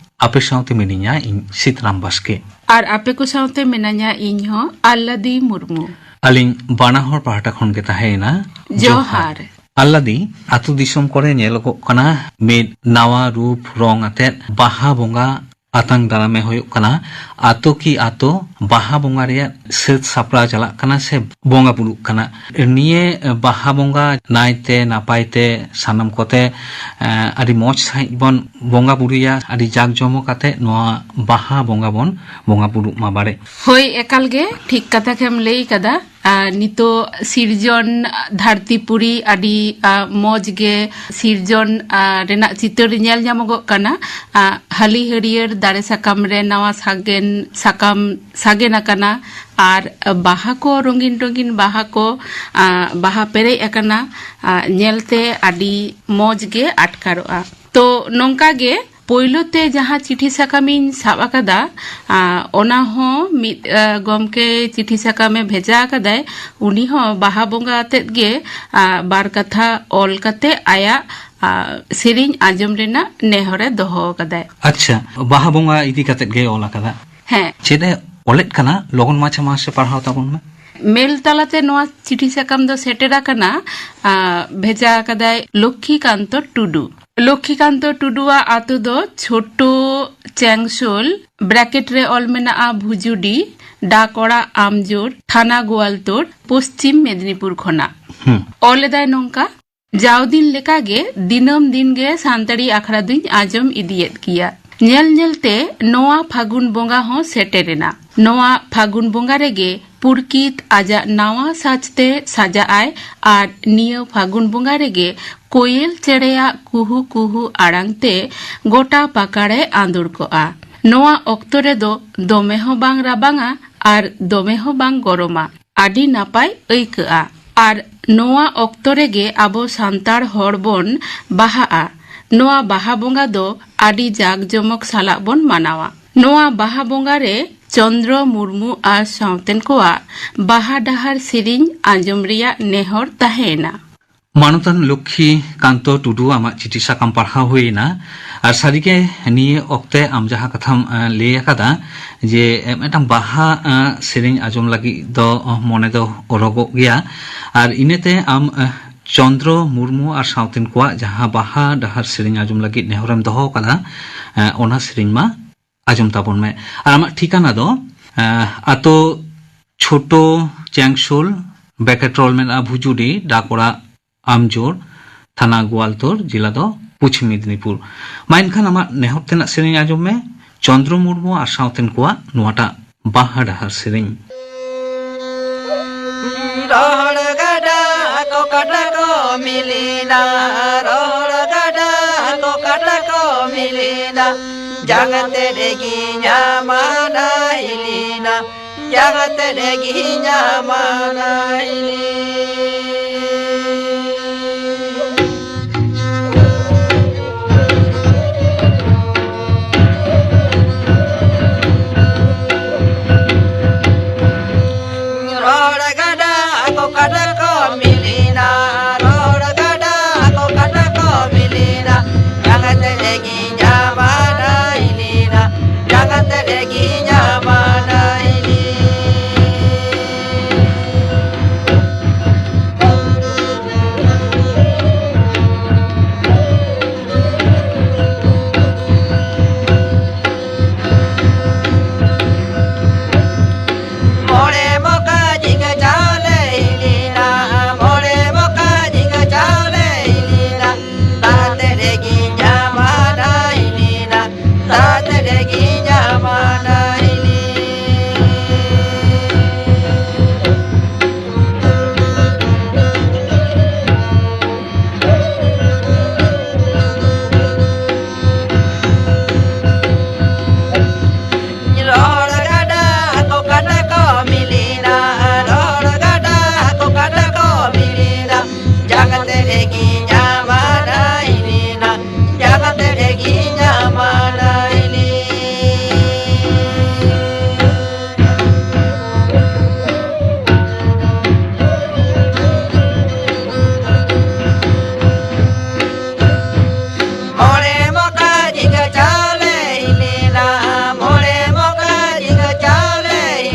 ᱟᱯᱮ ᱥᱟᱶᱛᱮ ᱢᱤᱱᱟᱹᱧᱟ ᱤᱧ ᱥᱤᱛᱨᱟᱢ ᱵᱟᱥᱠᱮ᱾ ᱟᱨ ᱟᱯᱮ ᱠᱚ ᱥᱟᱶᱛᱮ ᱢᱮᱱᱟᱧᱟ ᱤᱧ ᱦᱚᱸ, ᱟᱞᱞᱟᱫᱤ ᱢᱩᱨᱢᱩ᱾ ᱟᱹᱞᱤᱧ ᱵᱟᱱᱟ ᱦᱚᱲ ᱯᱟᱦᱴᱟ ᱠᱷᱚᱱ ᱜᱮ ᱛᱟᱦᱮᱸᱭᱮᱱᱟ ᱡᱚᱦᱟᱨ᱾ ᱡᱚᱦᱟᱨ᱾ ᱟᱞᱞᱟᱫᱤ, ᱟᱹᱛᱩ ᱫᱤᱥᱚᱢ ᱠᱚᱨᱮ ᱧᱮᱞᱚᱜᱚᱜ ᱠᱟᱱᱟ ᱢᱤᱫ ᱱᱟᱣᱟ ᱨᱩᱯ ᱨᱚᱝ ᱟᱛᱮᱫ ᱵᱟᱦᱟ ᱵᱚᱸᱜᱟ ᱟᱛᱟᱝ ᱫᱟᱨᱟᱢᱮ ᱦᱩᱭᱩᱜ ᱠᱟᱱᱟ᱾ ᱟᱛᱳ ᱠᱤ ᱟᱛᱳ ᱵᱟᱦᱟ ᱵᱚᱸᱜᱟ ᱨᱮᱭᱟᱜ ᱥᱟᱹᱛ ᱥᱟᱯᱲᱟᱣ ᱪᱟᱞᱟᱜ ᱠᱟᱱᱟ ᱥᱮ ᱵᱚᱸᱜᱟ ᱵᱩᱨᱩᱜ ᱠᱟᱱᱟ? ᱱᱤᱭᱟᱹ ᱵᱟᱦᱟ ᱵᱚᱸᱜᱟ ᱱᱟᱭᱛᱮ ᱱᱟᱯᱟᱭ ᱛᱮ ᱥᱟᱱᱟᱢ ᱠᱚᱛᱮ, ᱮ, ᱟᱹᱰᱤ ᱢᱚᱡᱽ ᱥᱟᱺᱦᱤᱡ ᱵᱚᱱ ᱵᱚᱸᱜᱟ ᱵᱩᱨᱩᱭᱟ, ᱟᱹᱰᱤ ᱡᱟᱠ ᱡᱚᱢᱚᱠ ᱟᱛᱮ ᱱᱚᱣᱟ ᱵᱟᱦᱟ ᱵᱚᱸᱜᱟ ᱵᱚᱱ ᱵᱚᱸᱜᱟ ᱵᱩᱨᱩᱜ ᱢᱟ ᱵᱟᱲᱮ᱾ ᱦᱳᱭ, ᱮᱠᱟᱞ ᱜᱮ ᱴᱷᱤᱠ ᱠᱟᱛᱷᱟ ᱜᱮᱢ ᱞᱟᱹᱭ ᱠᱟᱫᱟ᱾ ᱟᱨ ᱱᱤᱛᱚᱜ ᱥᱤᱨᱡᱚᱱ ᱫᱷᱟᱹᱨᱛᱤ ᱯᱩᱨᱤ ᱟᱹᱰᱤ, ᱟ, ᱢᱚᱡᱽ ᱜᱮ ᱥᱤᱨᱡᱚᱱ, ᱟ, ᱨᱮᱱᱟᱜ ᱪᱤᱛᱟᱹᱨ ᱧᱮᱞ ᱧᱟᱢᱚᱜᱚᱜ ᱠᱟᱱᱟ᱾ ᱟ, ᱦᱟᱹᱞᱤ ᱦᱟᱹᱨᱭᱟᱹᱲ ᱫᱟᱨᱮ ᱥᱟᱠᱟᱢ ᱨᱮ ᱱᱟᱣᱟ ᱥᱟᱜᱮᱱ ᱥᱟᱠᱟᱢ ᱥᱟᱜᱮᱱ ᱟᱠᱟᱱᱟ᱾ ᱟᱨ ᱵᱟᱦᱟ ᱠᱚ, ᱨᱚᱸᱜᱤᱱ ᱨᱚᱸᱜᱤᱱ ᱵᱟᱦᱟ ᱠᱚ, ᱟ, ᱵᱟᱦᱟ ᱯᱮᱨᱮᱡ ᱟᱠᱟᱱᱟ᱾ ᱟ, ᱧᱮᱞᱛᱮ ᱟᱹᱰᱤ ᱢᱚᱡᱽ ᱜᱮ ᱟᱴᱠᱟᱨᱚᱜᱼᱟ᱾ ᱛᱚ ᱱᱚᱝᱠᱟ ᱜᱮ ᱯᱳᱭᱞᱳ ᱛᱮ ᱡᱟᱦᱟᱸ ᱪᱤᱴᱷᱤ ᱥᱟᱠᱟᱢᱤᱧ ᱥᱟᱵ ᱟᱠᱟᱫᱟ, ᱟ, ᱚᱱᱟ ᱦᱚᱸ ᱢᱤᱫ, ᱟ, ᱜᱚᱢᱠᱮ ᱪᱤᱴᱷᱤ ᱥᱟᱠᱟᱢᱮ ᱵᱷᱮᱡᱟ ᱟᱠᱟᱫᱟᱭ᱾ ᱩᱱᱤ ᱦᱚᱸ ᱵᱟᱦᱟ ᱵᱚᱸᱜᱟ ᱟᱛᱮᱫ ᱜᱮ, ᱟ, ᱵᱟᱨ ᱠᱟᱛᱷᱟ ᱚᱞ ᱠᱟᱛᱮ ᱟᱭᱟᱜ, ᱟ, ᱥᱮᱨᱮᱧ ᱟᱸᱡᱚᱢ ᱨᱮᱱᱟᱜ ᱱᱮᱦᱚᱨᱮ ᱫᱚᱦᱚ ᱟᱠᱟᱫᱟᱭ᱾ ᱟᱪᱪᱷᱟ, ᱵᱟᱦᱟ ᱵᱚᱸᱜᱟ ᱤᱫᱤ ᱠᱟᱛᱮᱫ ᱜᱮ ᱚᱞ ᱟᱠᱟᱫᱟ᱾ ᱦᱮᱸ᱾ ᱪᱮᱫ ᱮ ᱚᱞᱮᱫ ᱠᱟᱱᱟ? ᱞᱚᱜᱚᱱ ᱢᱟᱪᱷᱟ ᱢᱟᱥᱮ ᱯᱟᱲᱦᱟᱣ ᱛᱟᱵᱚᱱ ᱢᱮ᱾ ᱢᱮᱞ ᱛᱟᱞᱟᱛᱮ ᱱᱚᱣᱟ ᱪᱤᱴᱷᱤ ᱥᱟᱠᱟᱢ ᱫᱚ ᱥᱮᱴᱮᱨ ᱟᱠᱟᱱᱟ, ᱟ, ᱵᱷᱮᱡᱟ ᱟᱠᱟᱫᱟᱭ ᱞᱚᱠᱠᱷᱤᱠᱟᱱᱛᱚ ᱴᱩᱰᱩ᱾ ᱞᱚᱠᱠᱷᱤᱠᱟᱱᱛᱚ ᱴᱩᱰᱩᱣᱟᱜ ᱟᱛᱳ ᱫᱚ ᱪᱷᱳᱴᱳ ᱪᱮᱝᱥᱳᱞ, ᱵᱨᱮᱠᱮᱴ ᱨᱮ ᱚᱞ ᱢᱮᱱᱟᱜᱼᱟ ᱵᱷᱩᱡᱩᱰᱤ, ᱰᱟᱠ ᱚᱲᱟᱜ ᱟᱢᱡᱳᱨ, ᱛᱷᱟᱱᱟ ᱜᱳᱣᱟᱞᱛᱳᱲ, ᱯᱚᱥᱪᱤᱢ ᱢᱮᱫᱤᱱᱤᱯᱩᱨ ᱠᱷᱚᱱᱟᱜ᱾ ᱦᱩᱸ᱾ ᱚᱞ ᱮᱫᱟᱭ ᱱᱚᱝᱠᱟ, ᱡᱟᱣ ᱫᱤᱱ ᱞᱮᱠᱟᱜᱮ ᱫᱤᱱᱟᱹᱢ ᱫᱤᱱ ᱜᱮ ᱥᱟᱱᱛᱟᱲᱤ ᱟᱠᱷᱲᱟ ᱫᱩᱧ ᱟᱸᱡᱚᱢ ᱤᱫᱤᱭᱮᱫ ᱜᱮᱭᱟ᱾ ᱧᱮᱞ ᱧᱮᱞᱛᱮ ᱱᱚᱣᱟ ᱯᱷᱟᱹᱜᱩᱱ ᱵᱚᱸᱜᱟ ᱦᱚᱸ ᱥᱮᱴᱮᱨᱮᱱᱟ᱾ ᱱᱚᱣᱟ ᱯᱷᱟᱹᱜᱩᱱ ᱵᱚᱸᱜᱟ ᱨᱮᱜᱮ ᱯᱩᱨᱠᱤᱛ ᱟᱡᱟᱜ ᱱᱟᱣᱟ ᱥᱟᱡᱽᱛᱮ ᱥᱟᱡᱟᱜᱼᱟᱭ ᱟᱨ ᱱᱤᱭᱟᱹ ᱯᱷᱟᱹᱜᱩᱱ ᱵᱚᱸᱜᱟ ᱨᱮᱜᱮ ᱠᱳᱭᱮᱞ ᱪᱮᱬᱮᱭᱟᱜ ᱠᱩᱦᱩ ᱠᱩᱦᱩ ᱟᱲᱟᱝ ᱛᱮ ᱜᱚᱴᱟ ᱯᱟᱠᱟᱲᱮ ᱟᱸᱫᱳᱲ ᱠᱚᱜᱼᱟ᱾ ᱱᱚᱣᱟ ᱚᱠᱛᱚ ᱨᱮᱫᱚ ᱫᱚᱢᱮ ᱦᱚᱸ ᱵᱟᱝ ᱨᱟᱵᱟᱝᱟ ᱟᱨ ᱫᱚᱢᱮ ᱦᱚᱸ ᱵᱟᱝ ᱜᱚᱨᱚᱢᱟ᱾ ᱟᱹᱰᱤ ᱱᱟᱯᱟᱭ ᱟᱹᱭᱠᱟᱹᱜᱼᱟ᱾ ᱟᱨ ᱱᱚᱣᱟ ᱚᱠᱛᱚ ᱨᱮᱜᱮ ᱟᱵᱚ ᱥᱟᱱᱛᱟᱲ ᱦᱚᱲ ᱵᱚᱱ ᱵᱟᱦᱟᱜᱼᱟ᱾ ᱱᱚᱣᱟ ᱵᱟᱦᱟ ᱵᱚᱸᱜᱟ ᱫᱚ ᱟᱹᱰᱤ ᱡᱟᱠ ᱡᱚᱢᱚᱠ ᱥᱟᱞᱟᱜ ᱵᱚᱱ ᱢᱟᱱᱟᱣᱟ᱾ ᱱᱚᱣᱟ ᱵᱟᱦᱟ ᱵᱚᱸᱜᱟ ᱨᱮ ᱪᱚᱱᱫᱨᱚ ᱢᱩᱨᱢᱩ ᱟᱨ ᱥᱟᱶᱛᱮᱱ ᱠᱚᱣᱟᱜ ᱵᱟᱦᱟ ᱰᱟᱦᱟᱨ ᱥᱮᱨᱮᱧ ᱟᱸᱡᱚᱢ ᱨᱮᱭᱟᱜ ᱱᱮᱦᱚᱨ ᱛᱟᱦᱮᱸᱭᱮᱱᱟ᱾ ᱢᱟᱱᱚᱛᱟᱱ ᱞᱚᱠᱠᱷᱤ ᱠᱟᱱᱛᱚ ᱴᱩᱰᱩ, ᱟᱢᱟᱜ ᱪᱤᱴᱷᱤ ᱥᱟᱠᱟᱢ ᱯᱟᱲᱦᱟᱣ ᱦᱩᱭᱮᱱᱟ᱾ ᱟᱨ ᱥᱟᱹᱨᱤᱜᱮ ᱱᱤᱭᱟᱹ ᱚᱠᱛᱮ ᱟᱢ ᱡᱟᱦᱟᱸ ᱠᱟᱛᱷᱟᱢ, ᱮ, ᱞᱟᱹᱭ ᱟᱠᱟᱫᱟ ᱡᱮ, ᱮ, ᱢᱤᱫᱴᱟᱝ ᱵᱟᱦᱟ, ᱮ, ᱥᱮᱨᱮᱧ ᱟᱸᱡᱚᱢ ᱞᱟᱹᱜᱤᱫ ᱫᱚ, ᱚ, ᱢᱚᱱᱮ ᱫᱚ ᱚᱨᱚᱜᱚᱜ ᱜᱮᱭᱟ᱾ ᱟᱨ ᱤᱱᱟᱹᱛᱮ ᱟᱢ, ᱮ, ᱪᱚᱱᱫᱨᱚ ᱢᱩᱨᱢᱩ ᱟᱨ ᱥᱟᱶᱛᱮᱱ ᱠᱚᱣᱟᱜ ᱡᱟᱦᱟᱸ ᱵᱟᱦᱟ ᱰᱟᱦᱟᱨ ᱥᱮᱨᱮᱧ ᱟᱸᱡᱚᱢ ᱞᱟᱹᱜᱤᱫ ᱱᱮᱦᱚᱨᱮᱢ ᱫᱚᱦᱚ ᱟᱠᱟᱫᱟ, ᱮ, ᱚᱱᱟ ᱥᱮᱨᱮᱧ ᱢᱟ ᱟᱸᱡᱚᱢ ᱛᱟᱵᱚᱱ ᱢᱮ᱾ ᱟᱨ ᱟᱢᱟᱜ ᱴᱷᱤᱠᱟᱱᱟ ᱫᱚ, ᱮ, ᱟᱛᱳ ᱪᱷᱳᱴᱳ ᱪᱮᱝᱥᱳᱞ, ᱵᱮᱠᱮᱴ ᱨᱮ ᱚᱞ ᱢᱮᱱᱟᱜᱼᱟ ᱵᱷᱩᱡᱩᱰᱤ, ᱰᱟᱠ ᱚᱲᱟᱜ ᱟᱢᱡᱳᱲ, ᱛᱷᱟᱱᱟ ᱜᱳᱣᱟᱞᱛᱳᱲ, ᱡᱮᱞᱟ ᱫᱚ ᱯᱚᱪᱷᱤᱢ ᱢᱮᱫᱤᱱᱤᱯᱩᱨ᱾ ᱢᱟ ᱮᱱᱠᱷᱟᱱ ᱟᱢᱟᱜ ᱱᱮᱦᱚᱨ ᱛᱮᱱᱟᱜ ᱥᱮᱨᱮᱧ ᱟᱸᱡᱚᱢ ᱢᱮ, ᱪᱚᱱᱫᱨᱚ ᱢᱩᱨᱢᱩ ᱟᱨ ᱥᱟᱶᱛᱮᱱ ᱠᱚᱣᱟᱜ ᱱᱚᱣᱟᱴᱟᱜ ᱵᱟᱦᱟ ᱰᱟᱦᱟᱨ ᱥᱮᱨᱮᱧ᱾ ᱨᱚᱦᱚᱲ ᱜᱟᱰᱟ ᱠᱚ ᱠᱟᱴᱟ ᱠᱚ ᱢᱤᱞᱤᱱᱟ, ᱨᱚᱦᱚᱲ ᱜᱟᱰᱟ ᱠᱚ ᱠᱟᱴᱟ ᱠᱚ ᱢᱤᱞᱤᱱᱟ, ᱡᱟᱸᱜᱟ ᱛᱮ ᱰᱮᱜᱤ ᱧᱟᱢᱟ ᱱᱟᱦᱤᱞᱤᱱᱟ, ᱡᱟᱸᱜᱟ ᱛᱮ ᱰᱮᱜᱤ ᱧᱟᱢᱟ ᱱᱟᱦᱤᱞᱤᱱᱟ᱾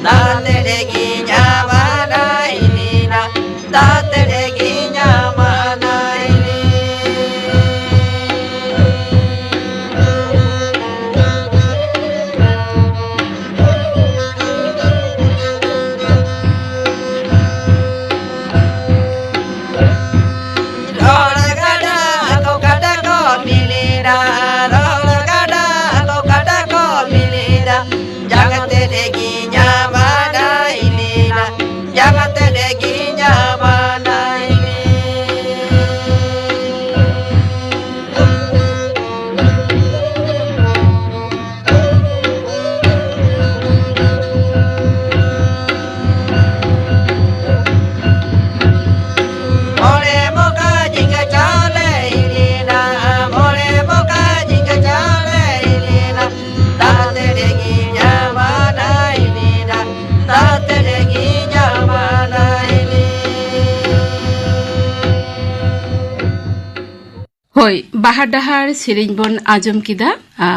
ᱛᱟᱛᱮᱲᱮ ᱜᱤᱧ ᱟᱢᱟᱱᱟᱭ ᱞᱤᱱᱟ, ᱛᱟᱛᱮᱲᱮ ᱜᱤᱧ ᱟᱢᱟᱱᱟᱭ ᱞᱤᱱᱟ᱾ ᱨᱚᱲ ᱜᱟᱰᱟ ᱠᱚ ᱠᱟᱴᱟ ᱠᱚ ᱢᱤᱞᱤᱱᱟ, ᱨᱚᱲ ᱜᱟᱰᱟ ᱠᱚ ᱠᱟᱴᱟ ᱠᱚ ᱢᱤᱞᱤᱱᱟ, ᱡᱟᱜᱟᱛᱮ ᱨᱮᱜᱮ ᱧᱟᱢᱟᱱᱟᱭ ᱞᱤᱱᱟ, ᱡᱟᱜᱟᱛᱮ ᱨᱮᱜᱮ ᱧᱟᱢᱟᱱᱟᱭ ᱞᱤᱱᱟ᱾ ᱢᱚᱬᱮ ᱢᱚᱠᱟ ᱡᱤᱸᱜᱟ ᱪᱟᱣᱞᱮ ᱤᱫᱤᱭᱮᱱᱟ, ᱢᱚᱬᱮ ᱢᱚᱠᱟ ᱡᱤᱸᱜᱟ ᱪᱟᱣᱞᱮ ᱤᱫᱤᱭᱮᱱᱟ, ᱛᱟᱛᱮ ᱨᱮᱜᱮ ᱧᱟᱢᱟᱱᱟᱭ ᱞᱤᱱᱟ, ᱛᱟᱛᱮ ᱨᱮᱜᱮ ᱧᱟᱢᱟᱱᱟᱭ ᱞᱤᱱᱟ᱾ ᱦᱳᱭ, ᱵᱟᱦᱟ ᱰᱟᱦᱟᱨ ᱥᱮᱨᱮᱧ ᱵᱚᱱ ᱟᱸᱡᱚᱢ ᱠᱮᱫᱟ, ᱟ,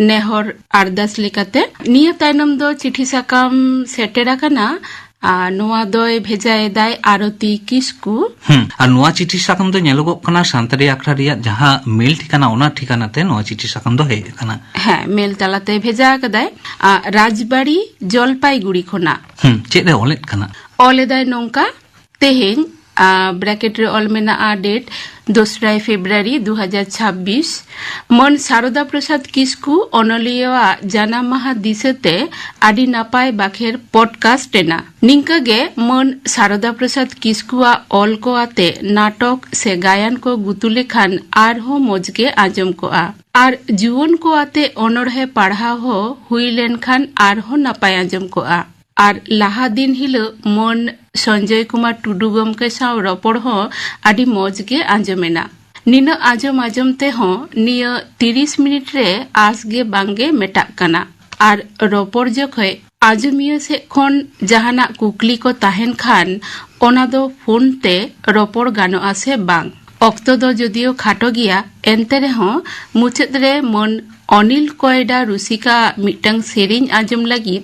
ᱱᱮᱦᱚᱨ ᱟᱨᱫᱟᱥ ᱞᱮᱠᱟᱛᱮ᱾ ᱱᱤᱭᱟᱹ ᱛᱟᱭᱱᱚᱢ ᱫᱚ ᱪᱤᱴᱷᱤ ᱥᱟᱠᱟᱢ ᱥᱮᱴᱮᱨ ᱟᱠᱟᱱᱟ, ᱟ, ᱱᱚᱣᱟ ᱫᱚᱭ ᱵᱷᱮᱡᱟᱭᱮᱫᱟᱭ ᱟᱨᱚᱛᱤ ᱠᱤᱥᱠᱩ᱾ ᱦᱩᱸ, ᱟᱨ ᱱᱚᱣᱟ ᱪᱤᱴᱷᱤ ᱥᱟᱠᱟᱢ ᱫᱚ ᱧᱮᱞᱚᱜᱚᱜ ᱠᱟᱱᱟ ᱥᱟᱱᱛᱟᱲᱤ ᱟᱠᱷᱲᱟ ᱨᱮᱭᱟᱜ ᱡᱟᱦᱟᱸ ᱢᱮᱞ ᱴᱷᱤᱠᱟᱱᱟ, ᱚᱱᱟ ᱴᱷᱤᱠᱟᱱᱟ ᱛᱮ ᱱᱚᱣᱟ ᱪᱤᱴᱷᱤ ᱥᱟᱠᱟᱢ ᱫᱚ ᱦᱮᱡ ᱟᱠᱟᱱᱟ᱾ ᱦᱮᱸ, ᱢᱮᱞ ᱛᱟᱞᱟᱛᱮ ᱵᱷᱮᱡᱟ ᱟᱠᱟᱫᱟᱭ, ᱟ, ᱨᱟᱡᱽᱵᱟᱲᱤ, ᱡᱚᱞᱯᱟᱭᱜᱩᱲᱤ ᱠᱷᱚᱱᱟᱜ᱾ ᱦᱩᱸ, ᱪᱮᱫ ᱮ ᱚᱞᱮᱫ ᱠᱟᱱᱟ? ᱚᱞ ᱮᱫᱟᱭ ᱱᱚᱝᱠᱟ, ᱛᱮᱦᱮᱧ, ᱟ, ᱵᱨᱮᱠᱮᱴ ᱨᱮ ᱚᱞ ᱢᱮᱱᱟᱜᱼᱟ, ᱰᱮᱴ ᱫᱚᱥᱨᱟᱭ ᱯᱷᱮᱵᱨᱩᱣᱟᱨᱤ ᱫᱩ ᱦᱟᱡᱟᱨ ᱪᱷᱟᱵᱵᱤᱥ, ᱢᱟᱹᱱ ᱥᱟᱨᱚᱫᱟ ᱯᱨᱚᱥᱟᱫᱽ ᱠᱤᱥᱠᱩ ᱚᱱᱚᱞᱤᱭᱟᱹᱣᱟᱜ ᱡᱟᱱᱟᱢ ᱢᱟᱦᱟ ᱫᱤᱥᱟᱹᱛᱮ ᱟᱹᱰᱤ ᱱᱟᱯᱟᱭ ᱵᱟᱠᱷᱮᱨ ᱯᱚᱰᱠᱟᱥᱴ ᱮᱱᱟ᱾ ᱱᱤᱝᱠᱟᱹ ᱜᱮ ᱢᱟᱹᱱ ᱥᱟᱨᱚᱫᱟ ᱯᱨᱚᱥᱟᱫᱽ ᱠᱤᱥᱠᱩᱣᱟᱜ ᱚᱞ ᱠᱚ ᱟᱛᱮ ᱱᱟᱴᱚᱠ ᱥᱮ ᱜᱟᱭᱟᱱ ᱠᱚ ᱜᱩᱛᱩ ᱞᱮᱠᱷᱟᱱ ᱟᱨᱦᱚᱸ ᱢᱚᱡᱽ ᱜᱮ ᱟᱸᱡᱚᱢ ᱠᱚᱜᱼᱟ᱾ ᱟᱨ ᱡᱩᱣᱟᱹᱱ ᱠᱚ ᱟᱛᱮ ᱚᱱᱚᱬᱦᱮ ᱯᱟᱲᱦᱟᱣ ᱦᱚᱸ ᱦᱩᱭ ᱞᱮᱱᱠᱷᱟᱱ ᱟᱨᱦᱚᱸ ᱱᱟᱯᱟᱭ ᱟᱸᱡᱚᱢ ᱠᱚᱜᱼᱟ᱾ ᱟᱨ ᱞᱟᱦᱟ ᱫᱤᱱ ᱦᱤᱞᱳᱜ ᱢᱟᱹᱱ ᱥᱚᱧᱡᱚᱭ ᱠᱩᱢᱟᱨ ᱴᱩᱰᱩ ᱜᱚᱢᱠᱮ ᱥᱟᱶ ᱨᱚᱯᱚᱲ ᱦᱚᱸ ᱟᱹᱰᱤ ᱢᱚᱡᱽ ᱜᱮ ᱟᱸᱡᱚᱢᱮᱱᱟ᱾ ᱱᱤᱱᱟᱹᱜ ᱟᱸᱡᱚᱢ ᱟᱸᱡᱚᱢ ᱛᱮᱦᱚᱸ ᱱᱤᱭᱟᱹ ᱛᱤᱨᱤᱥ ᱢᱤᱱᱤᱴ ᱨᱮ ᱟᱸᱥ ᱜᱮ ᱵᱟᱝ ᱜᱮ ᱢᱮᱴᱟᱜ ᱠᱟᱱᱟ᱾ ᱟᱨ ᱨᱚᱯᱚᱲ ᱡᱚᱠᱷᱮᱡ ᱟᱸᱡᱚᱢᱤᱭᱟᱹ ᱥᱮᱫ ᱠᱷᱚᱱ ᱡᱟᱦᱟᱱᱟᱜ ᱠᱩᱠᱞᱤ ᱠᱚ ᱛᱟᱦᱮᱱ ᱠᱷᱟᱱ, ᱚᱱᱟ ᱫᱚ ᱯᱷᱳᱱ ᱛᱮ ᱨᱚᱯᱚᱲ ᱜᱟᱱᱚᱜᱼᱟ ᱥᱮ ᱵᱟᱝ? ᱚᱠᱛᱚ ᱫᱚ ᱡᱚᱫᱤᱭᱳ ᱠᱷᱟᱴᱚ ᱜᱮᱭᱟ, ᱮᱱᱛᱮ ᱨᱮᱦᱚᱸ ᱢᱩᱪᱟᱹᱫ ᱨᱮ ᱢᱟᱹᱱ ᱚᱱᱤᱞ ᱠᱚᱭᱰᱟ ᱨᱩᱥᱤᱠᱟ ᱟᱜ ᱢᱤᱫᱴᱟᱝ ᱥᱮᱨᱮᱧ ᱟᱸᱡᱚᱢ ᱞᱟᱹᱜᱤᱫ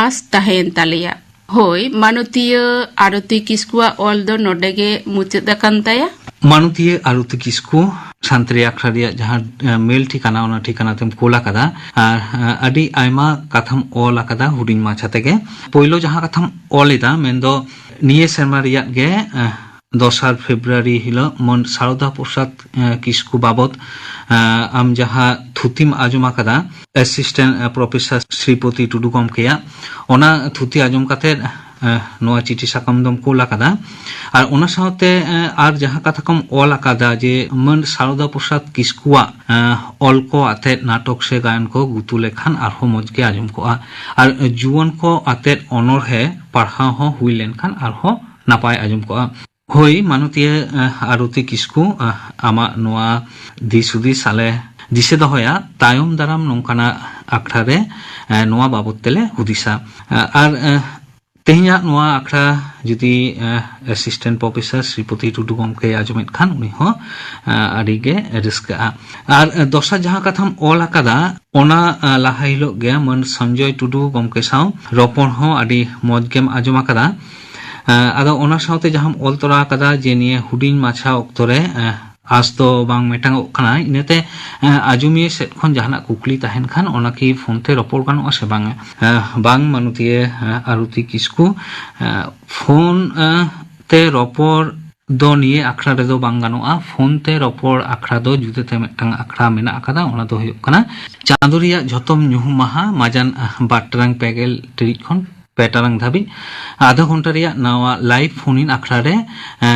ᱟᱸᱥ ᱛᱟᱦᱮᱸᱭᱮᱱ ᱛᱟᱞᱮᱭᱟ᱾ ᱦᱳᱭ, ᱢᱟᱱᱚᱛᱤᱭᱟᱹ ᱟᱨᱚᱛᱤ ᱠᱤᱥᱠᱩᱣᱟᱜ ᱚᱞ ᱫᱚ ᱱᱚᱰᱮ ᱜᱮ ᱢᱩᱪᱟᱹᱫ ᱟᱠᱟᱱ ᱛᱟᱭᱟ᱾ ᱢᱟᱱᱚᱛᱤᱭᱟᱹ ᱟᱨᱚᱛᱤ ᱠᱤᱥᱠᱩ ᱥᱟᱱᱛᱟᱲᱤ ᱟᱠᱷᱲᱟ ᱨᱮᱭᱟᱜ ᱡᱟᱦᱟᱸ, ᱮ, ᱢᱮᱞ ᱴᱷᱤᱠᱟᱱᱟ, ᱚᱱᱟ ᱴᱷᱤᱠᱟᱱᱟ ᱛᱮᱢ ᱠᱳᱞ ᱟᱠᱟᱫᱟ᱾ ᱟᱨ, ᱮ, ᱟᱹᱰᱤ ᱟᱭᱢᱟ ᱠᱟᱛᱷᱟᱢ ᱚᱞ ᱟᱠᱟᱫᱟ ᱦᱩᱰᱤᱧ ᱢᱟᱪᱷᱟ ᱛᱮᱜᱮ᱾ ᱯᱳᱭᱞᱳ ᱡᱟᱦᱟᱸ ᱠᱟᱛᱷᱟᱢ ᱚᱞ ᱮᱫᱟ, ᱢᱮᱱᱫᱚ ᱱᱤᱭᱟᱹ ᱥᱮᱨᱢᱟ ᱨᱮᱭᱟᱜ ᱜᱮ, ᱮ, ᱫᱚᱥᱟᱨ ᱯᱷᱮᱵᱽᱨᱩᱣᱟᱨᱤ ᱦᱤᱞᱳᱜ ᱢᱟᱹᱱ ᱥᱟᱨᱚᱫᱟ ᱯᱨᱚᱥᱟᱫᱽ, ᱮ, ᱠᱤᱥᱠᱩ ᱵᱟᱵᱚᱛ, ᱮ, ᱟᱢ ᱡᱟᱦᱟᱸ ᱛᱷᱩᱛᱤᱢ ᱟᱸᱡᱚᱢ ᱟᱠᱟᱫᱟ, ᱮᱥᱤᱥᱴᱮᱱᱴ, ᱮ, ᱯᱨᱚᱯᱷᱮᱥᱚᱨ ᱥᱨᱤᱯᱚᱛᱤ ᱴᱩᱰᱩ ᱜᱚᱢᱠᱮᱭᱟᱜ, ᱚᱱᱟ ᱛᱷᱩᱛᱤ ᱟᱸᱡᱚᱢ ᱠᱟᱛᱮᱫ, ᱮ, ᱱᱚᱣᱟ ᱪᱤᱴᱷᱤ ᱥᱟᱠᱟᱢ ᱫᱚᱢ ᱠᱳᱞ ᱟᱠᱟᱫᱟ᱾ ᱟᱨ ᱚᱱᱟ ᱥᱟᱶᱛᱮ, ᱮ, ᱟᱨ ᱡᱟᱦᱟᱸ ᱠᱟᱛᱷᱟ ᱠᱚᱢ ᱚᱞ ᱟᱠᱟᱫᱟ ᱡᱮ ᱢᱟᱹᱱ ᱥᱟᱨᱚᱫᱟ ᱯᱨᱚᱥᱟᱫᱽ ᱠᱤᱥᱠᱩᱣᱟᱜ, ᱮ, ᱚᱞ ᱠᱚ ᱟᱛᱮᱫ ᱱᱟᱴᱚᱠ ᱥᱮ ᱜᱟᱭᱟᱱ ᱠᱚ ᱜᱩᱛᱩ ᱞᱮᱠᱷᱟᱱ ᱟᱨᱦᱚᱸ ᱢᱚᱡᱽ ᱜᱮ ᱟᱸᱡᱚᱢ ᱠᱚᱜᱼᱟ᱾ ᱟᱨ ᱡᱩᱣᱟᱹᱱ ᱠᱚ ᱟᱛᱮᱫ ᱚᱱᱚᱬᱦᱮ ᱯᱟᱲᱦᱟᱣ ᱦᱚᱸ ᱦᱩᱭ ᱞᱮᱱᱠᱷᱟᱱ ᱟᱨᱦᱚᱸ ᱱᱟᱯᱟᱭ ᱟᱸᱡᱚᱢ ᱠᱚᱜᱼᱟ᱾ ᱦᱳᱭ, ᱢᱟᱱᱚᱛᱤᱭᱟᱹ, ᱮ, ᱟᱨᱚᱛᱤ ᱠᱤᱥᱠᱩ, ᱮ, ᱟᱢᱟᱜ ᱱᱚᱣᱟ ᱫᱤᱥ ᱦᱩᱫᱤᱥ ᱟᱞᱮ ᱫᱤᱥᱟᱹ ᱫᱚᱦᱚᱭᱟ᱾ ᱛᱟᱭᱚᱢ ᱫᱟᱨᱟᱢ ᱱᱚᱝᱠᱟᱱᱟᱜ ᱟᱠᱷᱲᱟ ᱨᱮ, ᱮ, ᱱᱚᱣᱟ ᱵᱟᱵᱚᱛ ᱛᱮᱞᱮ ᱦᱩᱫᱤᱥᱟ᱾ ᱮ, ᱟᱨ, ᱮ, ᱛᱮᱦᱮᱧᱟᱜ ᱱᱚᱣᱟ ᱟᱠᱷᱲᱟ ᱡᱩᱫᱤ, ᱮ, ᱮᱥᱤᱥᱴᱮᱱᱴ ᱯᱨᱚᱯᱷᱮᱥᱚᱨ ᱥᱨᱤᱯᱚᱛᱤ ᱴᱩᱰᱩ ᱜᱚᱢᱠᱮᱭ ᱟᱸᱡᱚᱢᱮᱫ ᱠᱷᱟᱱ, ᱩᱱᱤ ᱦᱚᱸ, ᱮ, ᱟᱹᱰᱤ ᱜᱮ ᱨᱟᱹᱥᱠᱟᱹᱜᱼᱟ᱾ ᱟᱨ, ᱮ, ᱫᱚᱥᱟᱨ ᱡᱟᱦᱟᱸ ᱠᱟᱛᱷᱟᱢ ᱚᱞ ᱟᱠᱟᱫᱟ, ᱚᱱᱟ, ᱮ, ᱞᱟᱦᱟ ᱦᱤᱞᱳᱜ ᱜᱮ ᱢᱟᱹᱱ ᱥᱚᱧᱡᱚᱭ ᱴᱩᱰᱩ ᱜᱚᱢᱠᱮ ᱥᱟᱶ ᱨᱚᱯᱚᱲ ᱦᱚᱸ ᱟᱹᱰᱤ ᱢᱚᱡᱽ ᱜᱮᱢ ᱟᱸᱡᱚᱢ ᱟᱠᱟᱫᱟ᱾ ᱮ, ᱟᱫᱚ ᱚᱱᱟ ᱥᱟᱶᱛᱮ ᱡᱟᱦᱟᱸᱢ ᱚᱞ ᱛᱚᱨᱟ ᱟᱠᱟᱫᱟ ᱡᱮ ᱱᱤᱭᱟᱹ ᱦᱩᱰᱤᱧ ᱢᱟᱪᱷᱟ ᱚᱠᱛᱚ ᱨᱮ, ᱮ, ᱟᱸᱥ ᱫᱚ ᱵᱟᱝ ᱢᱮᱴᱟᱝᱚᱜ ᱠᱟᱱᱟ, ᱤᱱᱟᱹᱛᱮ, ᱮ, ᱟᱸᱡᱚᱢᱤᱭᱟᱹ ᱥᱮᱫ ᱠᱷᱚᱱ ᱡᱟᱦᱟᱱᱟᱜ ᱠᱩᱠᱞᱤ ᱛᱟᱦᱮᱱ ᱠᱷᱟᱱ ᱚᱱᱟ ᱠᱤ ᱯᱷᱳᱱ ᱛᱮ ᱨᱚᱯᱚᱲ ᱜᱟᱱᱚᱜᱼᱟ ᱥᱮ ᱵᱟᱝ? ᱮ, ᱵᱟᱝ, ᱢᱟᱱᱚᱛᱤᱭᱟᱹ, ᱮ, ᱟᱨᱚᱛᱤ ᱠᱤᱥᱠᱩ, ᱮ, ᱯᱷᱳᱱ, ᱮ, ᱛᱮ ᱨᱚᱯᱚᱲ ᱫᱚ ᱱᱤᱭᱟᱹ ᱟᱠᱷᱲᱟ ᱨᱮᱫᱚ ᱵᱟᱝ ᱜᱟᱱᱚᱜᱼᱟ᱾ ᱯᱷᱳᱱ ᱛᱮ ᱨᱚᱯᱚᱲ ᱟᱠᱷᱲᱟ ᱫᱚ ᱡᱩᱫᱟᱹᱛᱮ ᱢᱤᱫᱴᱟᱝ ᱟᱠᱷᱲᱟ ᱢᱮᱱᱟᱜ ᱟᱠᱟᱫᱟ, ᱚᱱᱟ ᱫᱚ ᱦᱩᱭᱩᱜ ᱠᱟᱱᱟ ᱪᱟᱸᱫᱳ ᱨᱮᱭᱟᱜ ᱡᱷᱚᱛᱚᱢ ᱧᱩᱦᱩᱢ ᱢᱟᱦᱟ ᱢᱟᱡᱟᱱ, ᱮ, ᱵᱟᱨ ᱴᱟᱲᱟᱝ ᱯᱮ ᱜᱮᱞ ᱴᱤᱲᱤᱡ ᱠᱷᱚᱱ ᱯᱮ ᱴᱟᱲᱟᱝ ᱫᱷᱟᱹᱵᱤᱡ ᱟᱫᱷᱟ ᱜᱷᱚᱱᱴᱟ ᱨᱮᱭᱟᱜ ᱱᱟᱣᱟ ᱞᱟᱭᱤᱵᱷ ᱯᱷᱳᱱ ᱤᱱ ᱟᱠᱷᱲᱟ ᱨᱮ, ᱮ,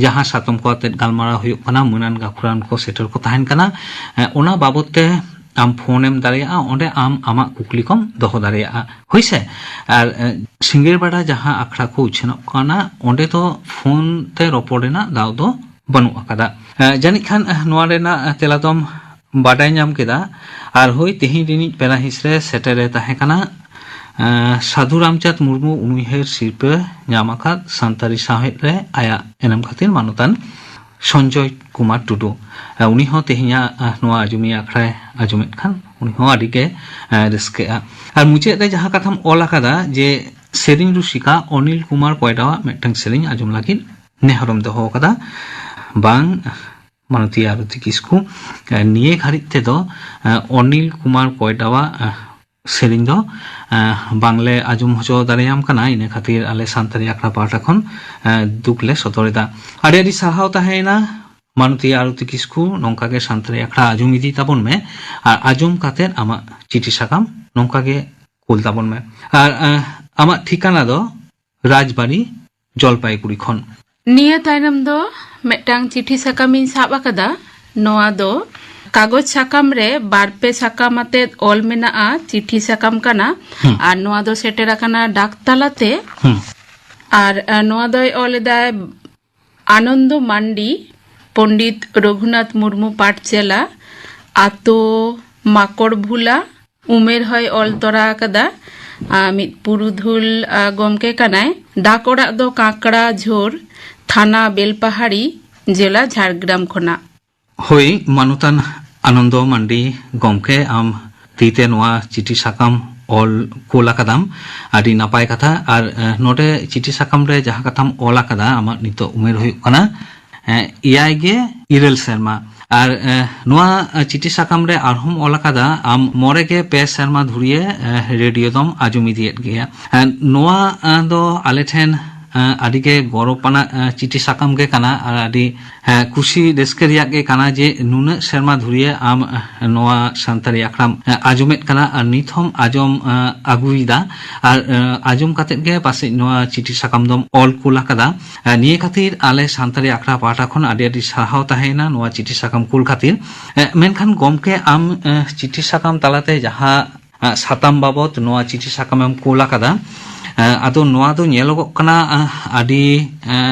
ᱡᱟᱦᱟᱸ ᱥᱟᱛᱚᱢ ᱠᱚ ᱟᱛᱮᱫ ᱜᱟᱞᱢᱟᱨᱟᱣ ᱦᱩᱭᱩᱜ ᱠᱟᱱᱟ, ᱢᱟᱹᱱᱟᱱ ᱜᱟᱹᱠᱷᱩᱲᱟᱱ ᱠᱚ ᱥᱮᱴᱮᱨ ᱠᱚ ᱛᱟᱦᱮᱱ ᱠᱟᱱᱟ, ᱮ, ᱚᱱᱟ ᱵᱟᱵᱚᱛ ᱛᱮ ᱟᱢ ᱯᱷᱳᱱ ᱮᱢ ᱫᱟᱲᱮᱭᱟᱜᱼᱟ, ᱚᱸᱰᱮ ᱟᱢ ᱟᱢᱟᱜ ᱠᱩᱠᱞᱤ ᱠᱚᱢ ᱫᱚᱦᱚ ᱫᱟᱲᱮᱭᱟᱜᱼᱟ, ᱦᱳᱭ ᱥᱮ᱾ ᱟᱨ, ᱮ, ᱥᱤᱸᱜᱟᱹᱲ ᱵᱮᱲᱟ ᱡᱟᱦᱟᱸ ᱟᱠᱷᱲᱟ ᱠᱚ ᱩᱪᱷᱟᱹᱱᱚᱜ ᱠᱟᱱᱟ, ᱚᱸᱰᱮ ᱫᱚ ᱯᱷᱳᱱ ᱛᱮ ᱨᱚᱯᱚᱲ ᱨᱮᱱᱟᱜ ᱫᱟᱣ ᱫᱚ ᱵᱟᱹᱱᱩᱜ ᱟᱠᱟᱫᱟ᱾ ᱮ, ᱡᱟᱹᱱᱤᱡ ᱠᱷᱟᱱ, ᱮ, ᱱᱚᱣᱟ ᱨᱮᱱᱟᱜ, ᱮ, ᱛᱮᱞᱟ ᱫᱚᱢ ᱵᱟᱰᱟᱭ ᱧᱟᱢ ᱠᱮᱫᱟ᱾ ᱟᱨ ᱦᱳᱭ, ᱛᱮᱦᱮᱧ ᱨᱤᱱᱤᱡ ᱯᱮᱲᱟ ᱦᱤᱸᱥ ᱨᱮ ᱥᱮᱴᱮᱨ ᱮ ᱛᱟᱦᱮᱸ ᱠᱟᱱᱟ, ᱮ, ᱥᱟᱹᱫᱷᱩ ᱨᱟᱢᱪᱟᱸᱫᱽ ᱢᱩᱨᱢᱩ ᱩᱱᱩᱭᱦᱟᱹᱨ ᱥᱤᱨᱯᱟᱹ ᱧᱟᱢ ᱟᱠᱟᱫ ᱥᱟᱱᱛᱟᱲᱤ ᱥᱟᱶᱦᱮᱫ ᱨᱮ ᱟᱭᱟᱜ ᱮᱱᱮᱢ ᱠᱷᱟᱹᱛᱤᱨ ᱢᱟᱱᱚᱛᱟᱱ ᱥᱚᱧᱡᱚᱭ ᱠᱩᱢᱟᱨ ᱴᱩᱰᱩ᱾ ᱩᱱᱤ ᱦᱚᱸ ᱛᱮᱦᱮᱧᱟᱜ ᱱᱚᱣᱟ ᱟᱸᱡᱚᱢᱤᱭᱟᱹ ᱟᱠᱷᱲᱟᱭ ᱟᱸᱡᱚᱢᱮᱫ ᱠᱷᱟᱱ ᱩᱱᱤ ᱦᱚᱸ ᱟᱹᱰᱤ ᱜᱮ ᱨᱟᱹᱥᱠᱟᱹᱜᱼᱟ᱾ ᱟᱨ ᱢᱩᱪᱟᱹᱫ ᱨᱮ ᱡᱟᱦᱟᱸ ᱠᱟᱛᱷᱟᱢ ᱚᱞ ᱟᱠᱟᱫᱟ ᱡᱮ ᱥᱮᱨᱮᱧ ᱨᱩᱥᱤᱠᱟ ᱚᱱᱤᱞ ᱠᱩᱢᱟᱨ ᱠᱚᱭᱰᱟᱣᱟᱜ ᱢᱤᱫᱴᱟᱝ ᱥᱮᱨᱮᱧ ᱟᱸᱡᱚᱢ ᱞᱟᱹᱜᱤᱫ ᱱᱮᱦᱚᱨᱮᱢ ᱫᱚᱦᱚ ᱟᱠᱟᱫᱟ᱾ ᱵᱟᱝ, ᱢᱟᱱᱚᱛᱤ ᱟᱨᱚᱛᱤ ᱠᱤᱥᱠᱩ, ᱱᱤᱭᱟᱹ ᱜᱷᱟᱹᱲᱤᱡ ᱛᱮᱫᱚ ᱚᱱᱤᱞ ᱠᱩᱢᱟᱨ ᱠᱚᱭᱰᱟᱣᱟᱜ ᱥᱮᱨᱮᱧ ᱫᱚ ᱵᱟᱝᱞᱮ ᱟᱸᱡᱚᱢ ᱦᱚᱪᱚ ᱫᱟᱲᱮᱭᱟᱢ ᱠᱟᱱᱟ, ᱤᱱᱟᱹ ᱠᱷᱟᱹᱛᱤᱨ ᱟᱞᱮ ᱥᱟᱱᱛᱟᱲᱤ ᱟᱠᱷᱲᱟ ᱯᱟᱦᱴᱟ ᱠᱷᱚᱱ ᱫᱩᱠ ᱞᱮ ᱥᱚᱫᱚᱨ ᱮᱫᱟ᱾ ᱟᱹᱰᱤ ᱟᱹᱰᱤ ᱥᱟᱨᱦᱟᱣ ᱛᱟᱦᱮᱸᱭᱮᱱᱟ ᱢᱟᱱᱚᱛᱤ ᱟᱨᱚᱛᱤ ᱠᱤᱥᱠᱩ, ᱱᱚᱝᱠᱟ ᱜᱮ ᱥᱟᱱᱛᱟᱲᱤ ᱟᱠᱷᱲᱟ ᱟᱸᱡᱚᱢ ᱤᱫᱤ ᱛᱟᱵᱚᱱ ᱢᱮ, ᱟᱨ ᱟᱸᱡᱚᱢ ᱠᱟᱛᱮᱫ ᱟᱢᱟᱜ ᱪᱤᱴᱷᱤ ᱥᱟᱠᱟᱢ ᱱᱚᱝᱠᱟ ᱜᱮ ᱠᱩᱞ ᱛᱟᱵᱚᱱ ᱢᱮ᱾ ᱟᱨ ᱟᱢᱟᱜ ᱴᱷᱤᱠᱟᱱᱟ ᱫᱚ ᱨᱟᱡᱽᱵᱟᱲᱤ, ᱡᱚᱞᱯᱟᱭᱜᱩᱲᱤ ᱠᱷᱚᱱ᱾ ᱱᱤᱭᱟᱹ ᱛᱟᱭᱱᱚᱢ ᱫᱚ ᱢᱤᱫᱴᱟᱝ ᱪᱤᱴᱷᱤ ᱥᱟᱠᱟᱢ ᱤᱧ ᱥᱟᱵ ᱟᱠᱟᱫᱟ᱾ ᱱᱚᱣᱟ ᱫᱚ ᱠᱟᱜᱚᱡᱽ ᱥᱟᱠᱟᱢ ᱨᱮ ᱵᱟᱨ ᱯᱮ ᱥᱟᱠᱟᱢ ᱟᱛᱮᱫ ᱚᱞ ᱢᱮᱱᱟᱜᱼᱟ, ᱪᱤᱴᱷᱤ ᱥᱟᱠᱟᱢ ᱠᱟᱱᱟ᱾ ᱦᱩᱸ᱾ ᱟᱨ ᱱᱚᱣᱟ ᱫᱚ ᱥᱮᱴᱮᱨ ᱟᱠᱟᱱᱟ ᱰᱟᱠ ᱛᱟᱞᱟᱛᱮ᱾ ᱦᱩᱸ᱾ ᱟᱨ ᱱᱚᱣᱟ ᱫᱚᱭ ᱚᱞ ᱮᱫᱟᱭ ᱟᱱᱚᱱᱫᱚ ᱢᱟᱱᱰᱤ, ᱯᱚᱱᱰᱤᱛ ᱨᱚᱜᱷᱩᱱᱟᱛᱷ ᱢᱩᱨᱢᱩ ᱯᱟᱴᱪᱟᱞᱟ, ᱟᱛᱳ ᱢᱟᱠᱚᱲ ᱵᱷᱩᱞᱟ, ᱩᱢᱮᱨ ᱦᱚᱸᱭ ᱚᱞ ᱛᱚᱨᱟ ᱟᱠᱟᱫᱟ᱾ ᱢᱤᱫ ᱯᱩᱨᱩᱫᱷᱩᱞ ᱜᱚᱢᱠᱮ ᱠᱟᱱᱟᱭ᱾ ᱰᱟᱠ ᱚᱲᱟᱜ ᱫᱚ ᱠᱟᱸᱠᱲᱟ ᱡᱷᱳᱨ, ᱛᱷᱟᱱᱟ ᱵᱮᱞᱯᱟᱦᱟᱲᱤ, ᱡᱮᱞᱟ ᱡᱷᱟᱲᱜᱨᱟᱢ ᱠᱷᱚᱱᱟᱜ᱾ ᱦᱳᱭ, ᱢᱟᱱᱚᱛᱟᱱ ᱟᱱᱚᱱᱫᱚ ᱢᱟᱱᱰᱤ ᱜᱚᱢᱠᱮ, ᱟᱢ ᱛᱤᱛᱮ ᱱᱚᱣᱟ ᱪᱤᱴᱷᱤ ᱥᱟᱠᱟᱢ ᱚᱞ ᱠᱩᱞ ᱟᱠᱟᱫᱟᱢ, ᱟᱹᱰᱤ ᱱᱟᱯᱟᱭ ᱠᱟᱛᱷᱟ᱾ ᱟᱨ ᱱᱚᱰᱮ ᱪᱤᱴᱷᱤ ᱥᱟᱠᱟᱢ ᱨᱮ ᱡᱟᱦᱟᱸ ᱠᱟᱛᱷᱟᱢ ᱚᱞ ᱟᱠᱟᱫᱟ, ᱟᱢᱟᱜ ᱱᱤᱛᱚᱜ ᱩᱢᱮᱨ ᱦᱩᱭᱩᱜ ᱠᱟᱱᱟ ᱮᱭᱟᱭ ᱜᱮ ᱤᱨᱟᱹᱞ ᱥᱮᱨᱢᱟ᱾ ᱟᱨ ᱱᱚᱣᱟ ᱪᱤᱴᱷᱤ ᱥᱟᱠᱟᱢ ᱨᱮ ᱟᱨᱦᱚᱸᱢ ᱚᱞ ᱟᱠᱟᱫᱟ, ᱟᱢ ᱢᱚᱬᱮ ᱜᱮ ᱯᱮ ᱥᱮᱨᱢᱟ ᱫᱷᱩᱨᱤᱭᱟᱹ ᱨᱮᱰᱤᱭᱳ ᱫᱚᱢ ᱟᱸᱡᱚᱢ ᱤᱫᱤᱭᱮᱫ ᱜᱮᱭᱟ᱾ ᱱᱚᱣᱟ ᱫᱚ ᱟᱞᱮ ᱴᱷᱮᱱ ᱟᱹᱰᱤ ᱜᱮ ᱜᱚᱨᱚᱵᱽ ᱟᱱᱟᱜ ᱪᱤᱴᱷᱤ ᱥᱟᱠᱟᱢ ᱜᱮ ᱠᱟᱱᱟ, ᱟᱨ ᱟᱹᱰᱤ ᱠᱩᱥᱤ ᱨᱟᱹᱥᱠᱟᱹ ᱨᱮᱭᱟᱜ ᱜᱮ ᱠᱟᱱᱟ ᱡᱮ ᱱᱩᱱᱟᱹᱜ ᱥᱮᱨᱢᱟ ᱫᱷᱩᱨᱤᱭᱟᱹ ᱟᱢ ᱱᱚᱣᱟ ᱥᱟᱱᱛᱟᱲᱤ ᱟᱠᱷᱲᱟᱢ ᱟᱸᱡᱚᱢᱮᱫ ᱠᱟᱱᱟ ᱟᱨ ᱱᱤᱛ ᱦᱚᱸᱢ ᱟᱸᱡᱚᱢ ᱟᱹᱜᱩᱭᱮᱫᱟ᱾ ᱟᱨ ᱟᱸᱡᱚᱢ ᱠᱟᱛᱮᱫ ᱜᱮ ᱯᱟᱥᱮᱡ ᱱᱚᱣᱟ ᱪᱤᱴᱷᱤ ᱥᱟᱠᱟᱢ ᱫᱚᱢ ᱚᱞ ᱠᱩᱞ ᱟᱠᱟᱫᱟ᱾ ᱱᱤᱭᱟᱹ ᱠᱷᱟᱹᱛᱤᱨ ᱟᱞᱮ ᱥᱟᱱᱛᱟᱲᱤ ᱟᱠᱷᱲᱟ ᱯᱟᱦᱴᱟ ᱠᱷᱚᱱ ᱟᱹᱰᱤ ᱟᱹᱰᱤ ᱥᱟᱨᱦᱟᱣ ᱛᱟᱦᱮᱸᱭᱮᱱᱟ ᱱᱚᱣᱟ ᱪᱤᱴᱷᱤ ᱥᱟᱠᱟᱢ ᱠᱩᱞ ᱠᱷᱟᱹᱛᱤᱨ᱾ ᱢᱮᱱᱠᱷᱟᱱ ᱜᱚᱢᱠᱮ, ᱟᱢ ᱪᱤᱴᱷᱤ ᱥᱟᱠᱟᱢ ᱛᱟᱞᱟᱛᱮ ᱡᱟᱦᱟᱸ ᱥᱟᱛᱟᱢ ᱵᱟᱵᱚᱛ ᱱᱚᱣᱟ ᱪᱤᱴᱷᱤ ᱥᱟᱠᱟᱢᱮᱢ ᱠᱩᱞ ᱟᱠᱟᱫᱟ, ᱟᱫᱚ ᱱᱚᱣᱟ ᱫᱚ ᱧᱮᱞᱚᱜᱚᱜ ᱠᱟᱱᱟ ᱟᱹᱰᱤ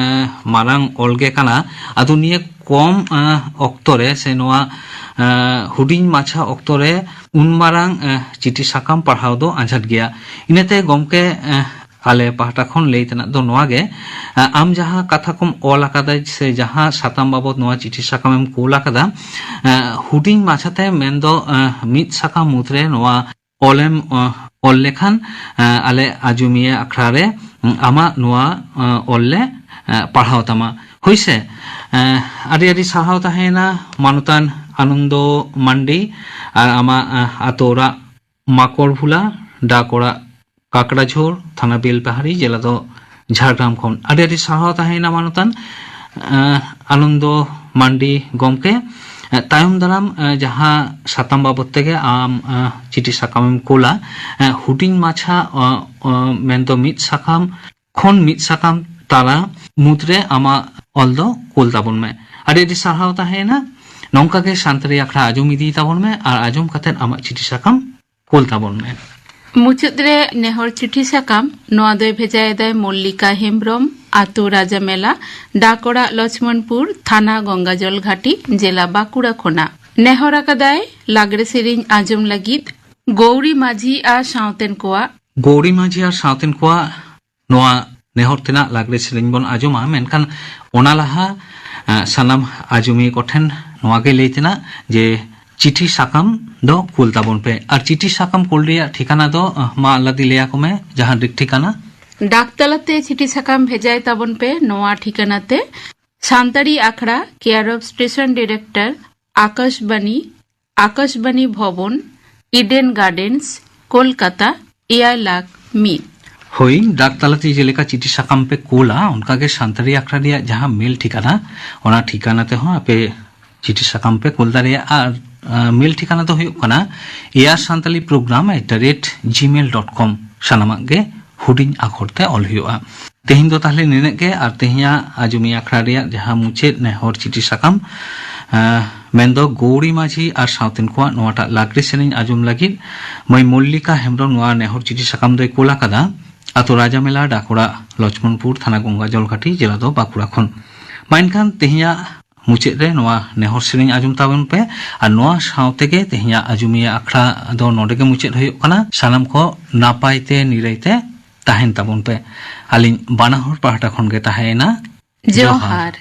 ᱢᱟᱨᱟᱝ ᱚᱞ ᱜᱮ ᱠᱟᱱᱟ᱾ ᱟᱫᱚ ᱱᱤᱭᱟᱹ ᱠᱚᱢ ᱚᱠᱛᱚ ᱨᱮ ᱥᱮ ᱱᱚᱣᱟ ᱦᱩᱰᱤᱧ ᱢᱟᱪᱷᱟ ᱚᱠᱛᱚ ᱨᱮ ᱩᱱ ᱢᱟᱨᱟᱝ ᱪᱤᱴᱷᱤ ᱥᱟᱠᱟᱢ ᱯᱟᱲᱦᱟᱣ ᱫᱚ ᱟᱸᱡᱷᱟᱴ ᱜᱮᱭᱟ᱾ ᱤᱱᱟᱹᱛᱮ ᱜᱚᱢᱠᱮ, ᱟᱞᱮ ᱯᱟᱦᱴᱟ ᱠᱷᱚᱱ ᱞᱟᱹᱭ ᱛᱮᱱᱟᱜ ᱫᱚ ᱱᱚᱣᱟ ᱜᱮ, ᱟᱢ ᱡᱟᱦᱟᱸ ᱠᱟᱛᱷᱟ ᱠᱚᱢ ᱚᱞ ᱟᱠᱟᱫᱟ ᱥᱮ ᱡᱟᱦᱟᱸ ᱥᱟᱛᱟᱢ ᱵᱟᱵᱚᱛ ᱱᱚᱣᱟ ᱪᱤᱴᱷᱤ ᱥᱟᱠᱟᱢᱮᱢ ᱠᱩᱞ ᱟᱠᱟᱫᱟ, ᱦᱩᱰᱤᱧ ᱢᱟᱪᱷᱟᱛᱮ ᱢᱮᱱᱫᱚ ᱢᱤᱫ ᱥᱟᱠᱟᱢ ᱢᱩᱫᱽᱨᱮ ᱱᱚᱣᱟ ᱚᱞᱮᱢ ᱚᱞ ᱞᱮᱠᱷᱟᱱ ᱟᱞᱮ ᱟᱡᱚᱢᱤᱭᱟᱹ ᱟᱠᱷᱲᱟ ᱨᱮ ᱟᱢᱟᱜ ᱱᱚᱣᱟ ᱚᱞ ᱞᱮ ᱯᱟᱲᱦᱟᱣ ᱛᱟᱢᱟ᱾ ᱦᱳᱭ ᱥᱮ? ᱟᱹᱰᱤ ᱟᱹᱰᱤ ᱥᱟᱨᱦᱟᱣ ᱛᱟᱦᱮᱸᱭᱮᱱᱟ ᱢᱟᱱᱚᱛᱟᱱ ᱟᱱᱚᱱᱫᱚ ᱢᱟᱱᱰᱤ, ᱟᱨ ᱟᱢᱟᱜ ᱟᱛᱳ ᱚᱲᱟᱜ ᱢᱟᱠᱚᱲᱵᱷᱩᱞᱟ, ᱰᱟᱠ ᱚᱲᱟᱜ ᱠᱟᱠᱲᱟᱡᱷᱳᱨ, ᱛᱷᱟᱱᱟ ᱵᱮᱞᱯᱟᱦᱟᱲᱤ, ᱡᱮᱞᱟ ᱫᱚ ᱡᱷᱟᱲᱜᱨᱟᱢ ᱠᱷᱚᱱ᱾ ᱟᱹᱰᱤ ᱟᱹᱰᱤ ᱥᱟᱨᱦᱟᱣ ᱛᱟᱦᱮᱸᱭᱮᱱᱟ ᱢᱟᱱᱚᱛᱟᱱ ᱟᱱᱚᱱᱫᱚ ᱢᱟᱱᱰᱤ ᱜᱚᱢᱠᱮ᱾ ᱛᱟᱭᱚᱢ ᱫᱟᱨᱟᱢ ᱡᱟᱦᱟᱸ ᱥᱟᱛᱟᱢ ᱵᱟᱵᱚᱛ ᱛᱮᱜᱮ ᱟᱢ ᱪᱤᱴᱷᱤ ᱥᱟᱠᱟᱢᱮᱢ ᱠᱳᱞᱟ, ᱦᱩᱰᱤᱧ ᱢᱟᱪᱷᱟ ᱢᱮᱱᱫᱚ ᱢᱤᱫ ᱥᱟᱠᱟᱢ ᱠᱷᱚᱱ ᱢᱤᱫ ᱥᱟᱠᱟᱢ ᱛᱟᱞᱟ ᱢᱩᱫᱽᱨᱮ ᱟᱢᱟᱜ ᱚᱞ ᱫᱚ ᱠᱳᱞ ᱛᱟᱵᱚᱱ ᱢᱮ᱾ ᱟᱹᱰᱤ ᱟᱹᱰᱤ ᱥᱟᱨᱦᱟᱣ ᱛᱟᱦᱮᱸᱭᱮᱱᱟ᱾ ᱱᱚᱝᱠᱟ ᱜᱮ ᱥᱟᱱᱛᱟᱲᱤ ᱟᱠᱷᱲᱟ ᱟᱸᱡᱚᱢ ᱤᱫᱤ ᱛᱟᱵᱚᱱ ᱢᱮ ᱟᱨ ᱟᱸᱡᱚᱢ ᱠᱟᱛᱮᱫ ᱟᱢᱟᱜ ᱪᱤᱴᱷᱤ ᱥᱟᱠᱟᱢ ᱠᱳᱞ ᱛᱟᱵᱚᱱ ᱢᱮ᱾ ᱢᱩᱪᱟᱹᱫ ᱨᱮ ᱱᱮᱦᱚᱨ ᱪᱤᱴᱷᱤ ᱥᱟᱠᱟᱢ ᱱᱚᱣᱟ ᱫᱚᱭ ᱵᱷᱮᱡᱟᱭᱮᱫᱟᱭ ᱢᱚᱞᱞᱤᱠᱟ ᱦᱮᱢᱵᱽᱨᱚᱢ, ᱟᱛᱳ ᱨᱟᱡᱟᱢᱮᱞᱟ, ᱰᱟᱠ ᱚᱲᱟᱜ ᱞᱚᱪᱷᱢᱚᱱᱯᱩᱨ, ᱛᱷᱟᱱᱟ ᱜᱚᱝᱜᱟᱡᱚᱞ ᱜᱷᱟᱴᱤ, ᱡᱮᱞᱟ ᱵᱟᱸᱠᱩᱲᱟ ᱠᱷᱚᱱᱟᱜ᱾ ᱱᱮᱦᱚᱨ ᱟᱠᱟᱫᱟᱭ ᱞᱟᱜᱽᱲᱮ ᱥᱮᱨᱮᱧ ᱟᱸᱡᱚᱢ ᱞᱟᱹᱜᱤᱫ ᱜᱳᱣᱨᱤ ᱢᱟᱹᱡᱷᱤ ᱟᱨ ᱥᱟᱶᱛᱮᱱ ᱠᱚᱣᱟᱜ᱾ ᱜᱳᱣᱨᱤ ᱢᱟᱹᱡᱷᱤ ᱟᱨ ᱥᱟᱶᱛᱮᱱ ᱠᱚᱣᱟᱜ ᱱᱚᱣᱟ ᱱᱮᱦᱚᱨ ᱛᱮᱱᱟᱜ ᱞᱟᱜᱽᱲᱮ ᱥᱮᱨᱮᱧ ᱵᱚᱱ ᱟᱸᱡᱚᱢᱟ, ᱢᱮᱱᱠᱷᱟᱱ ᱚᱱᱟ ᱞᱟᱦᱟ, ᱮ, ᱥᱟᱱᱟᱢ ᱟᱸᱡᱚᱢᱤᱭᱟᱹ ᱠᱚᱴᱷᱮᱱ ᱱᱚᱣᱟ ᱜᱮ ᱞᱟᱹᱭ ᱛᱮᱱᱟᱜ ᱡᱮ ᱪᱤᱴᱷᱤ ᱥᱟᱠᱟᱢ ᱫᱚ ᱠᱩᱞ ᱛᱟᱵᱚᱱ ᱯᱮ᱾ ᱟᱨ ᱪᱤᱴᱷᱤ ᱥᱟᱠᱟᱢ ᱠᱩᱞ ᱨᱮᱭᱟᱜ ᱴᱷᱤᱠᱟᱱᱟ ᱫᱚ, ᱮ, ᱢᱟ ᱟᱞᱞᱟᱫᱤ ᱞᱟᱹᱭ ᱟᱠᱚ ᱢᱮ, ᱡᱟᱦᱟᱸ ᱰᱤᱠ ᱴᱷᱤᱠᱟᱱᱟ᱾ ᱰᱟᱠ ᱛᱟᱞᱟᱛᱮ ᱪᱤᱴᱷᱤ ᱥᱟᱠᱟᱢ ᱵᱷᱮᱡᱟᱭ ᱛᱟᱵᱚᱱ ᱯᱮ ᱱᱚᱣᱟ ᱴᱷᱤᱠᱟᱱᱟ ᱛᱮ, ᱥᱟᱱᱛᱟᱲᱤ ᱟᱠᱷᱲᱟ, care of station director, Akashvani, Akashvani Bhavan, Eden Gardens, Kolkata, ᱮᱭᱟᱭ ᱞᱟᱠᱷ ᱢᱤᱫ᱾ ᱦᱳᱭ, ᱰᱟᱠ ᱛᱟᱞᱟᱛᱮ ᱡᱮᱞᱮᱠᱟ ᱪᱤᱴᱷᱤ ᱥᱟᱠᱟᱢ ᱯᱮ ᱠᱳᱞᱟ, ᱚᱱᱠᱟᱜᱮ ᱥᱟᱱᱛᱟᱲᱤ ᱟᱠᱷᱲᱟ ᱨᱮᱭᱟᱜ ᱡᱟᱦᱟᱸ ᱢᱮᱞ ᱴᱷᱤᱠᱟᱱᱟ, ᱚᱱᱟ ᱴᱷᱤᱠᱟᱱᱟ ᱛᱮᱦᱚᱸ ᱟᱯᱮ ᱪᱤᱴᱷᱤ ᱥᱟᱠᱟᱢ ᱯᱮ ᱠᱳᱞ ᱫᱟᱲᱮᱭᱟᱜᱼᱟ᱾ ᱟᱨ, ᱟ, ᱢᱮᱞ ᱴᱷᱤᱠᱟᱱᱟ ᱫᱚ ᱦᱩᱭᱩᱜ ᱠᱟᱱᱟ air Santali programme at the rate Gmail dot com, ᱥᱟᱱᱟᱢᱟᱜ ᱜᱮ ᱦᱩᱰᱤᱧ ᱟᱠᱷᱚᱨ ᱛᱮ ᱚᱞ ᱦᱩᱭᱩᱜᱼᱟ᱾ ᱛᱮᱦᱮᱧ ᱫᱚ ᱛᱟᱦᱞᱮ ᱱᱤᱱᱟᱹᱜ ᱜᱮ, ᱟᱨ ᱛᱮᱦᱮᱧᱟᱜ ᱟᱸᱡᱚᱢᱤᱭᱟᱹ ᱟᱠᱷᱲᱟ ᱨᱮᱭᱟᱜ ᱡᱟᱦᱟᱸ ᱢᱩᱪᱟᱹᱫ ᱱᱮᱦᱚᱨ ᱪᱤᱴᱷᱤ ᱥᱟᱠᱟᱢ, ᱮᱸ, ᱢᱮᱱᱫᱚ ᱜᱳᱣᱨᱤ ᱢᱟᱹᱡᱷᱤ ᱟᱨ ᱥᱟᱶᱛᱮᱱ ᱠᱚᱣᱟᱜ ᱱᱚᱣᱟᱴᱟᱜ ᱞᱟᱜᱽᱲᱮ ᱥᱮᱨᱮᱧ ᱟᱸᱡᱚᱢ ᱞᱟᱹᱜᱤᱫ ᱢᱟᱹᱭ ᱢᱚᱞᱞᱤᱠᱟ ᱦᱮᱢᱵᱽᱨᱚᱢ ᱱᱚᱣᱟ ᱱᱮᱦᱚᱨ ᱪᱤᱴᱷᱤ ᱥᱟᱠᱟᱢ ᱫᱚᱭ ᱠᱳᱞ ᱟᱠᱟᱫᱟ᱾ ᱟᱛᱳ ᱨᱟᱡᱟᱢᱮᱞᱟ, ᱰᱟᱠᱚᱲᱟ ᱞᱚᱪᱷᱢᱚᱱᱯᱩᱨ, ᱛᱷᱟᱱᱟ ᱜᱚᱝᱜᱟᱡᱚᱞ ᱜᱷᱟᱴᱤ, ᱡᱮᱞᱟ ᱫᱚ ᱵᱟᱸᱠᱩᱲᱟ ᱠᱷᱚᱱ᱾ ᱢᱟ ᱮᱱᱠᱷᱟᱱ ᱛᱮᱦᱮᱧᱟᱜ ᱢᱩᱪᱟᱹᱫ ᱨᱮ ᱱᱚᱣᱟ ᱱᱮᱦᱚᱨ ᱥᱮᱨᱮᱧ ᱟᱸᱡᱚᱢ ᱛᱟᱵᱚᱱ ᱯᱮ᱾ ᱟᱨ ᱱᱚᱣᱟ ᱥᱟᱶ ᱛᱮᱜᱮ ᱛᱮᱦᱮᱧᱟᱜ ᱟᱸᱡᱚᱢᱤᱭᱟᱹ ᱟᱠᱷᱲᱟ ᱫᱚ ᱱᱚᱰᱮ ᱜᱮ ᱢᱩᱪᱟᱹᱫ ᱦᱩᱭᱩᱜ ᱠᱟᱱᱟ᱾ ᱥᱟᱱᱟᱢ ᱠᱚ ᱱᱟᱯᱟᱭ ᱛᱮ ᱱᱤᱨᱟᱹᱭ ᱛᱮ ᱛᱟᱦᱮᱱ ᱛᱟᱵᱚᱱ ᱯᱮ᱾ ᱟᱹᱞᱤᱧ ᱵᱟᱱᱟ ᱦᱚᱲ ᱯᱟᱦᱴᱟ ᱠᱷᱚᱱ ᱜᱮ ᱛᱟᱦᱮᱸᱭᱮᱱᱟ ᱡᱚᱦᱟᱨ᱾ ᱡᱚᱦᱟᱨ᱾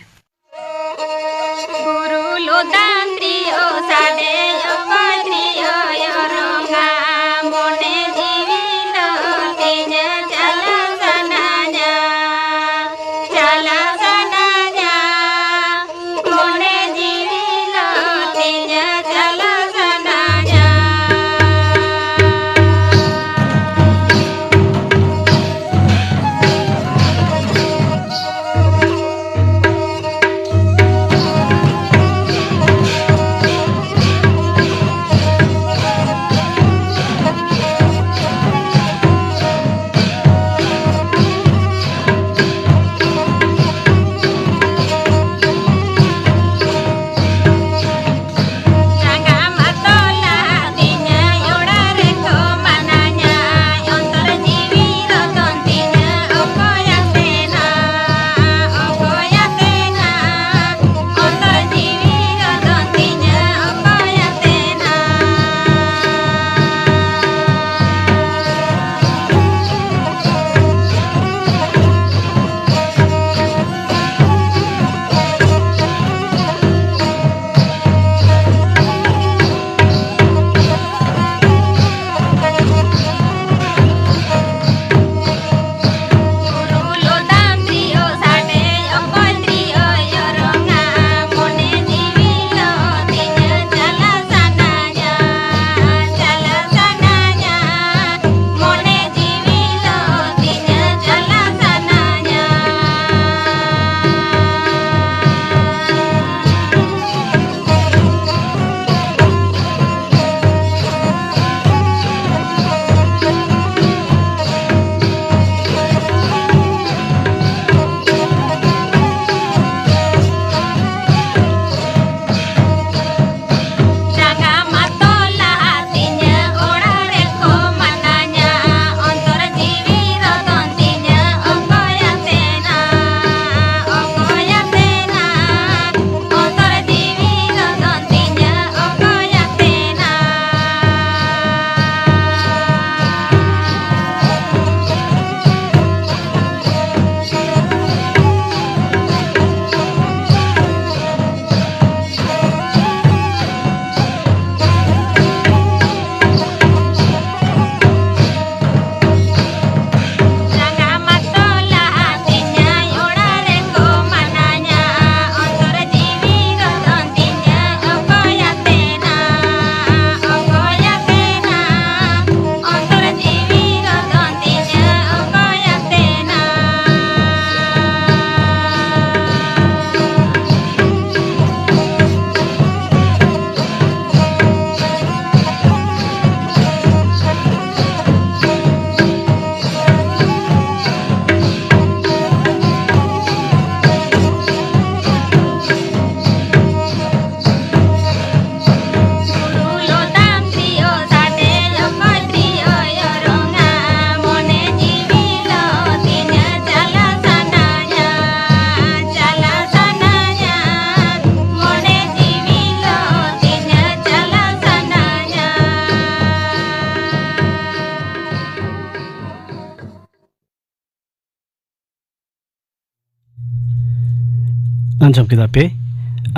ᱟᱸᱡᱚᱢ ᱠᱮᱫᱟ ᱯᱮ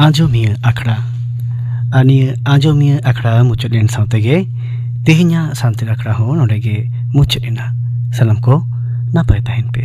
ᱟᱸᱡᱚᱢᱤᱭᱟᱹ ᱟᱠᱷᱲᱟ᱾ ᱟᱨ ᱱᱤᱭᱟᱹ ᱟᱸᱡᱚᱢᱤᱭᱟᱹ ᱟᱠᱷᱲᱟ ᱢᱩᱪᱟᱹᱫ ᱮᱱ ᱥᱟᱶ ᱛᱮᱜᱮ ᱛᱮᱦᱮᱧᱟᱜ ᱥᱟᱱᱛᱟᱲ ᱟᱠᱷᱲᱟ ᱦᱚᱸ ᱱᱚᱰᱮ ᱜᱮ ᱢᱩᱪᱟᱹᱫ ᱮᱱᱟ᱾ ᱥᱟᱱᱟᱢ ᱠᱚ ᱱᱟᱯᱟᱭ ᱛᱟᱦᱮᱱ ᱯᱮ᱾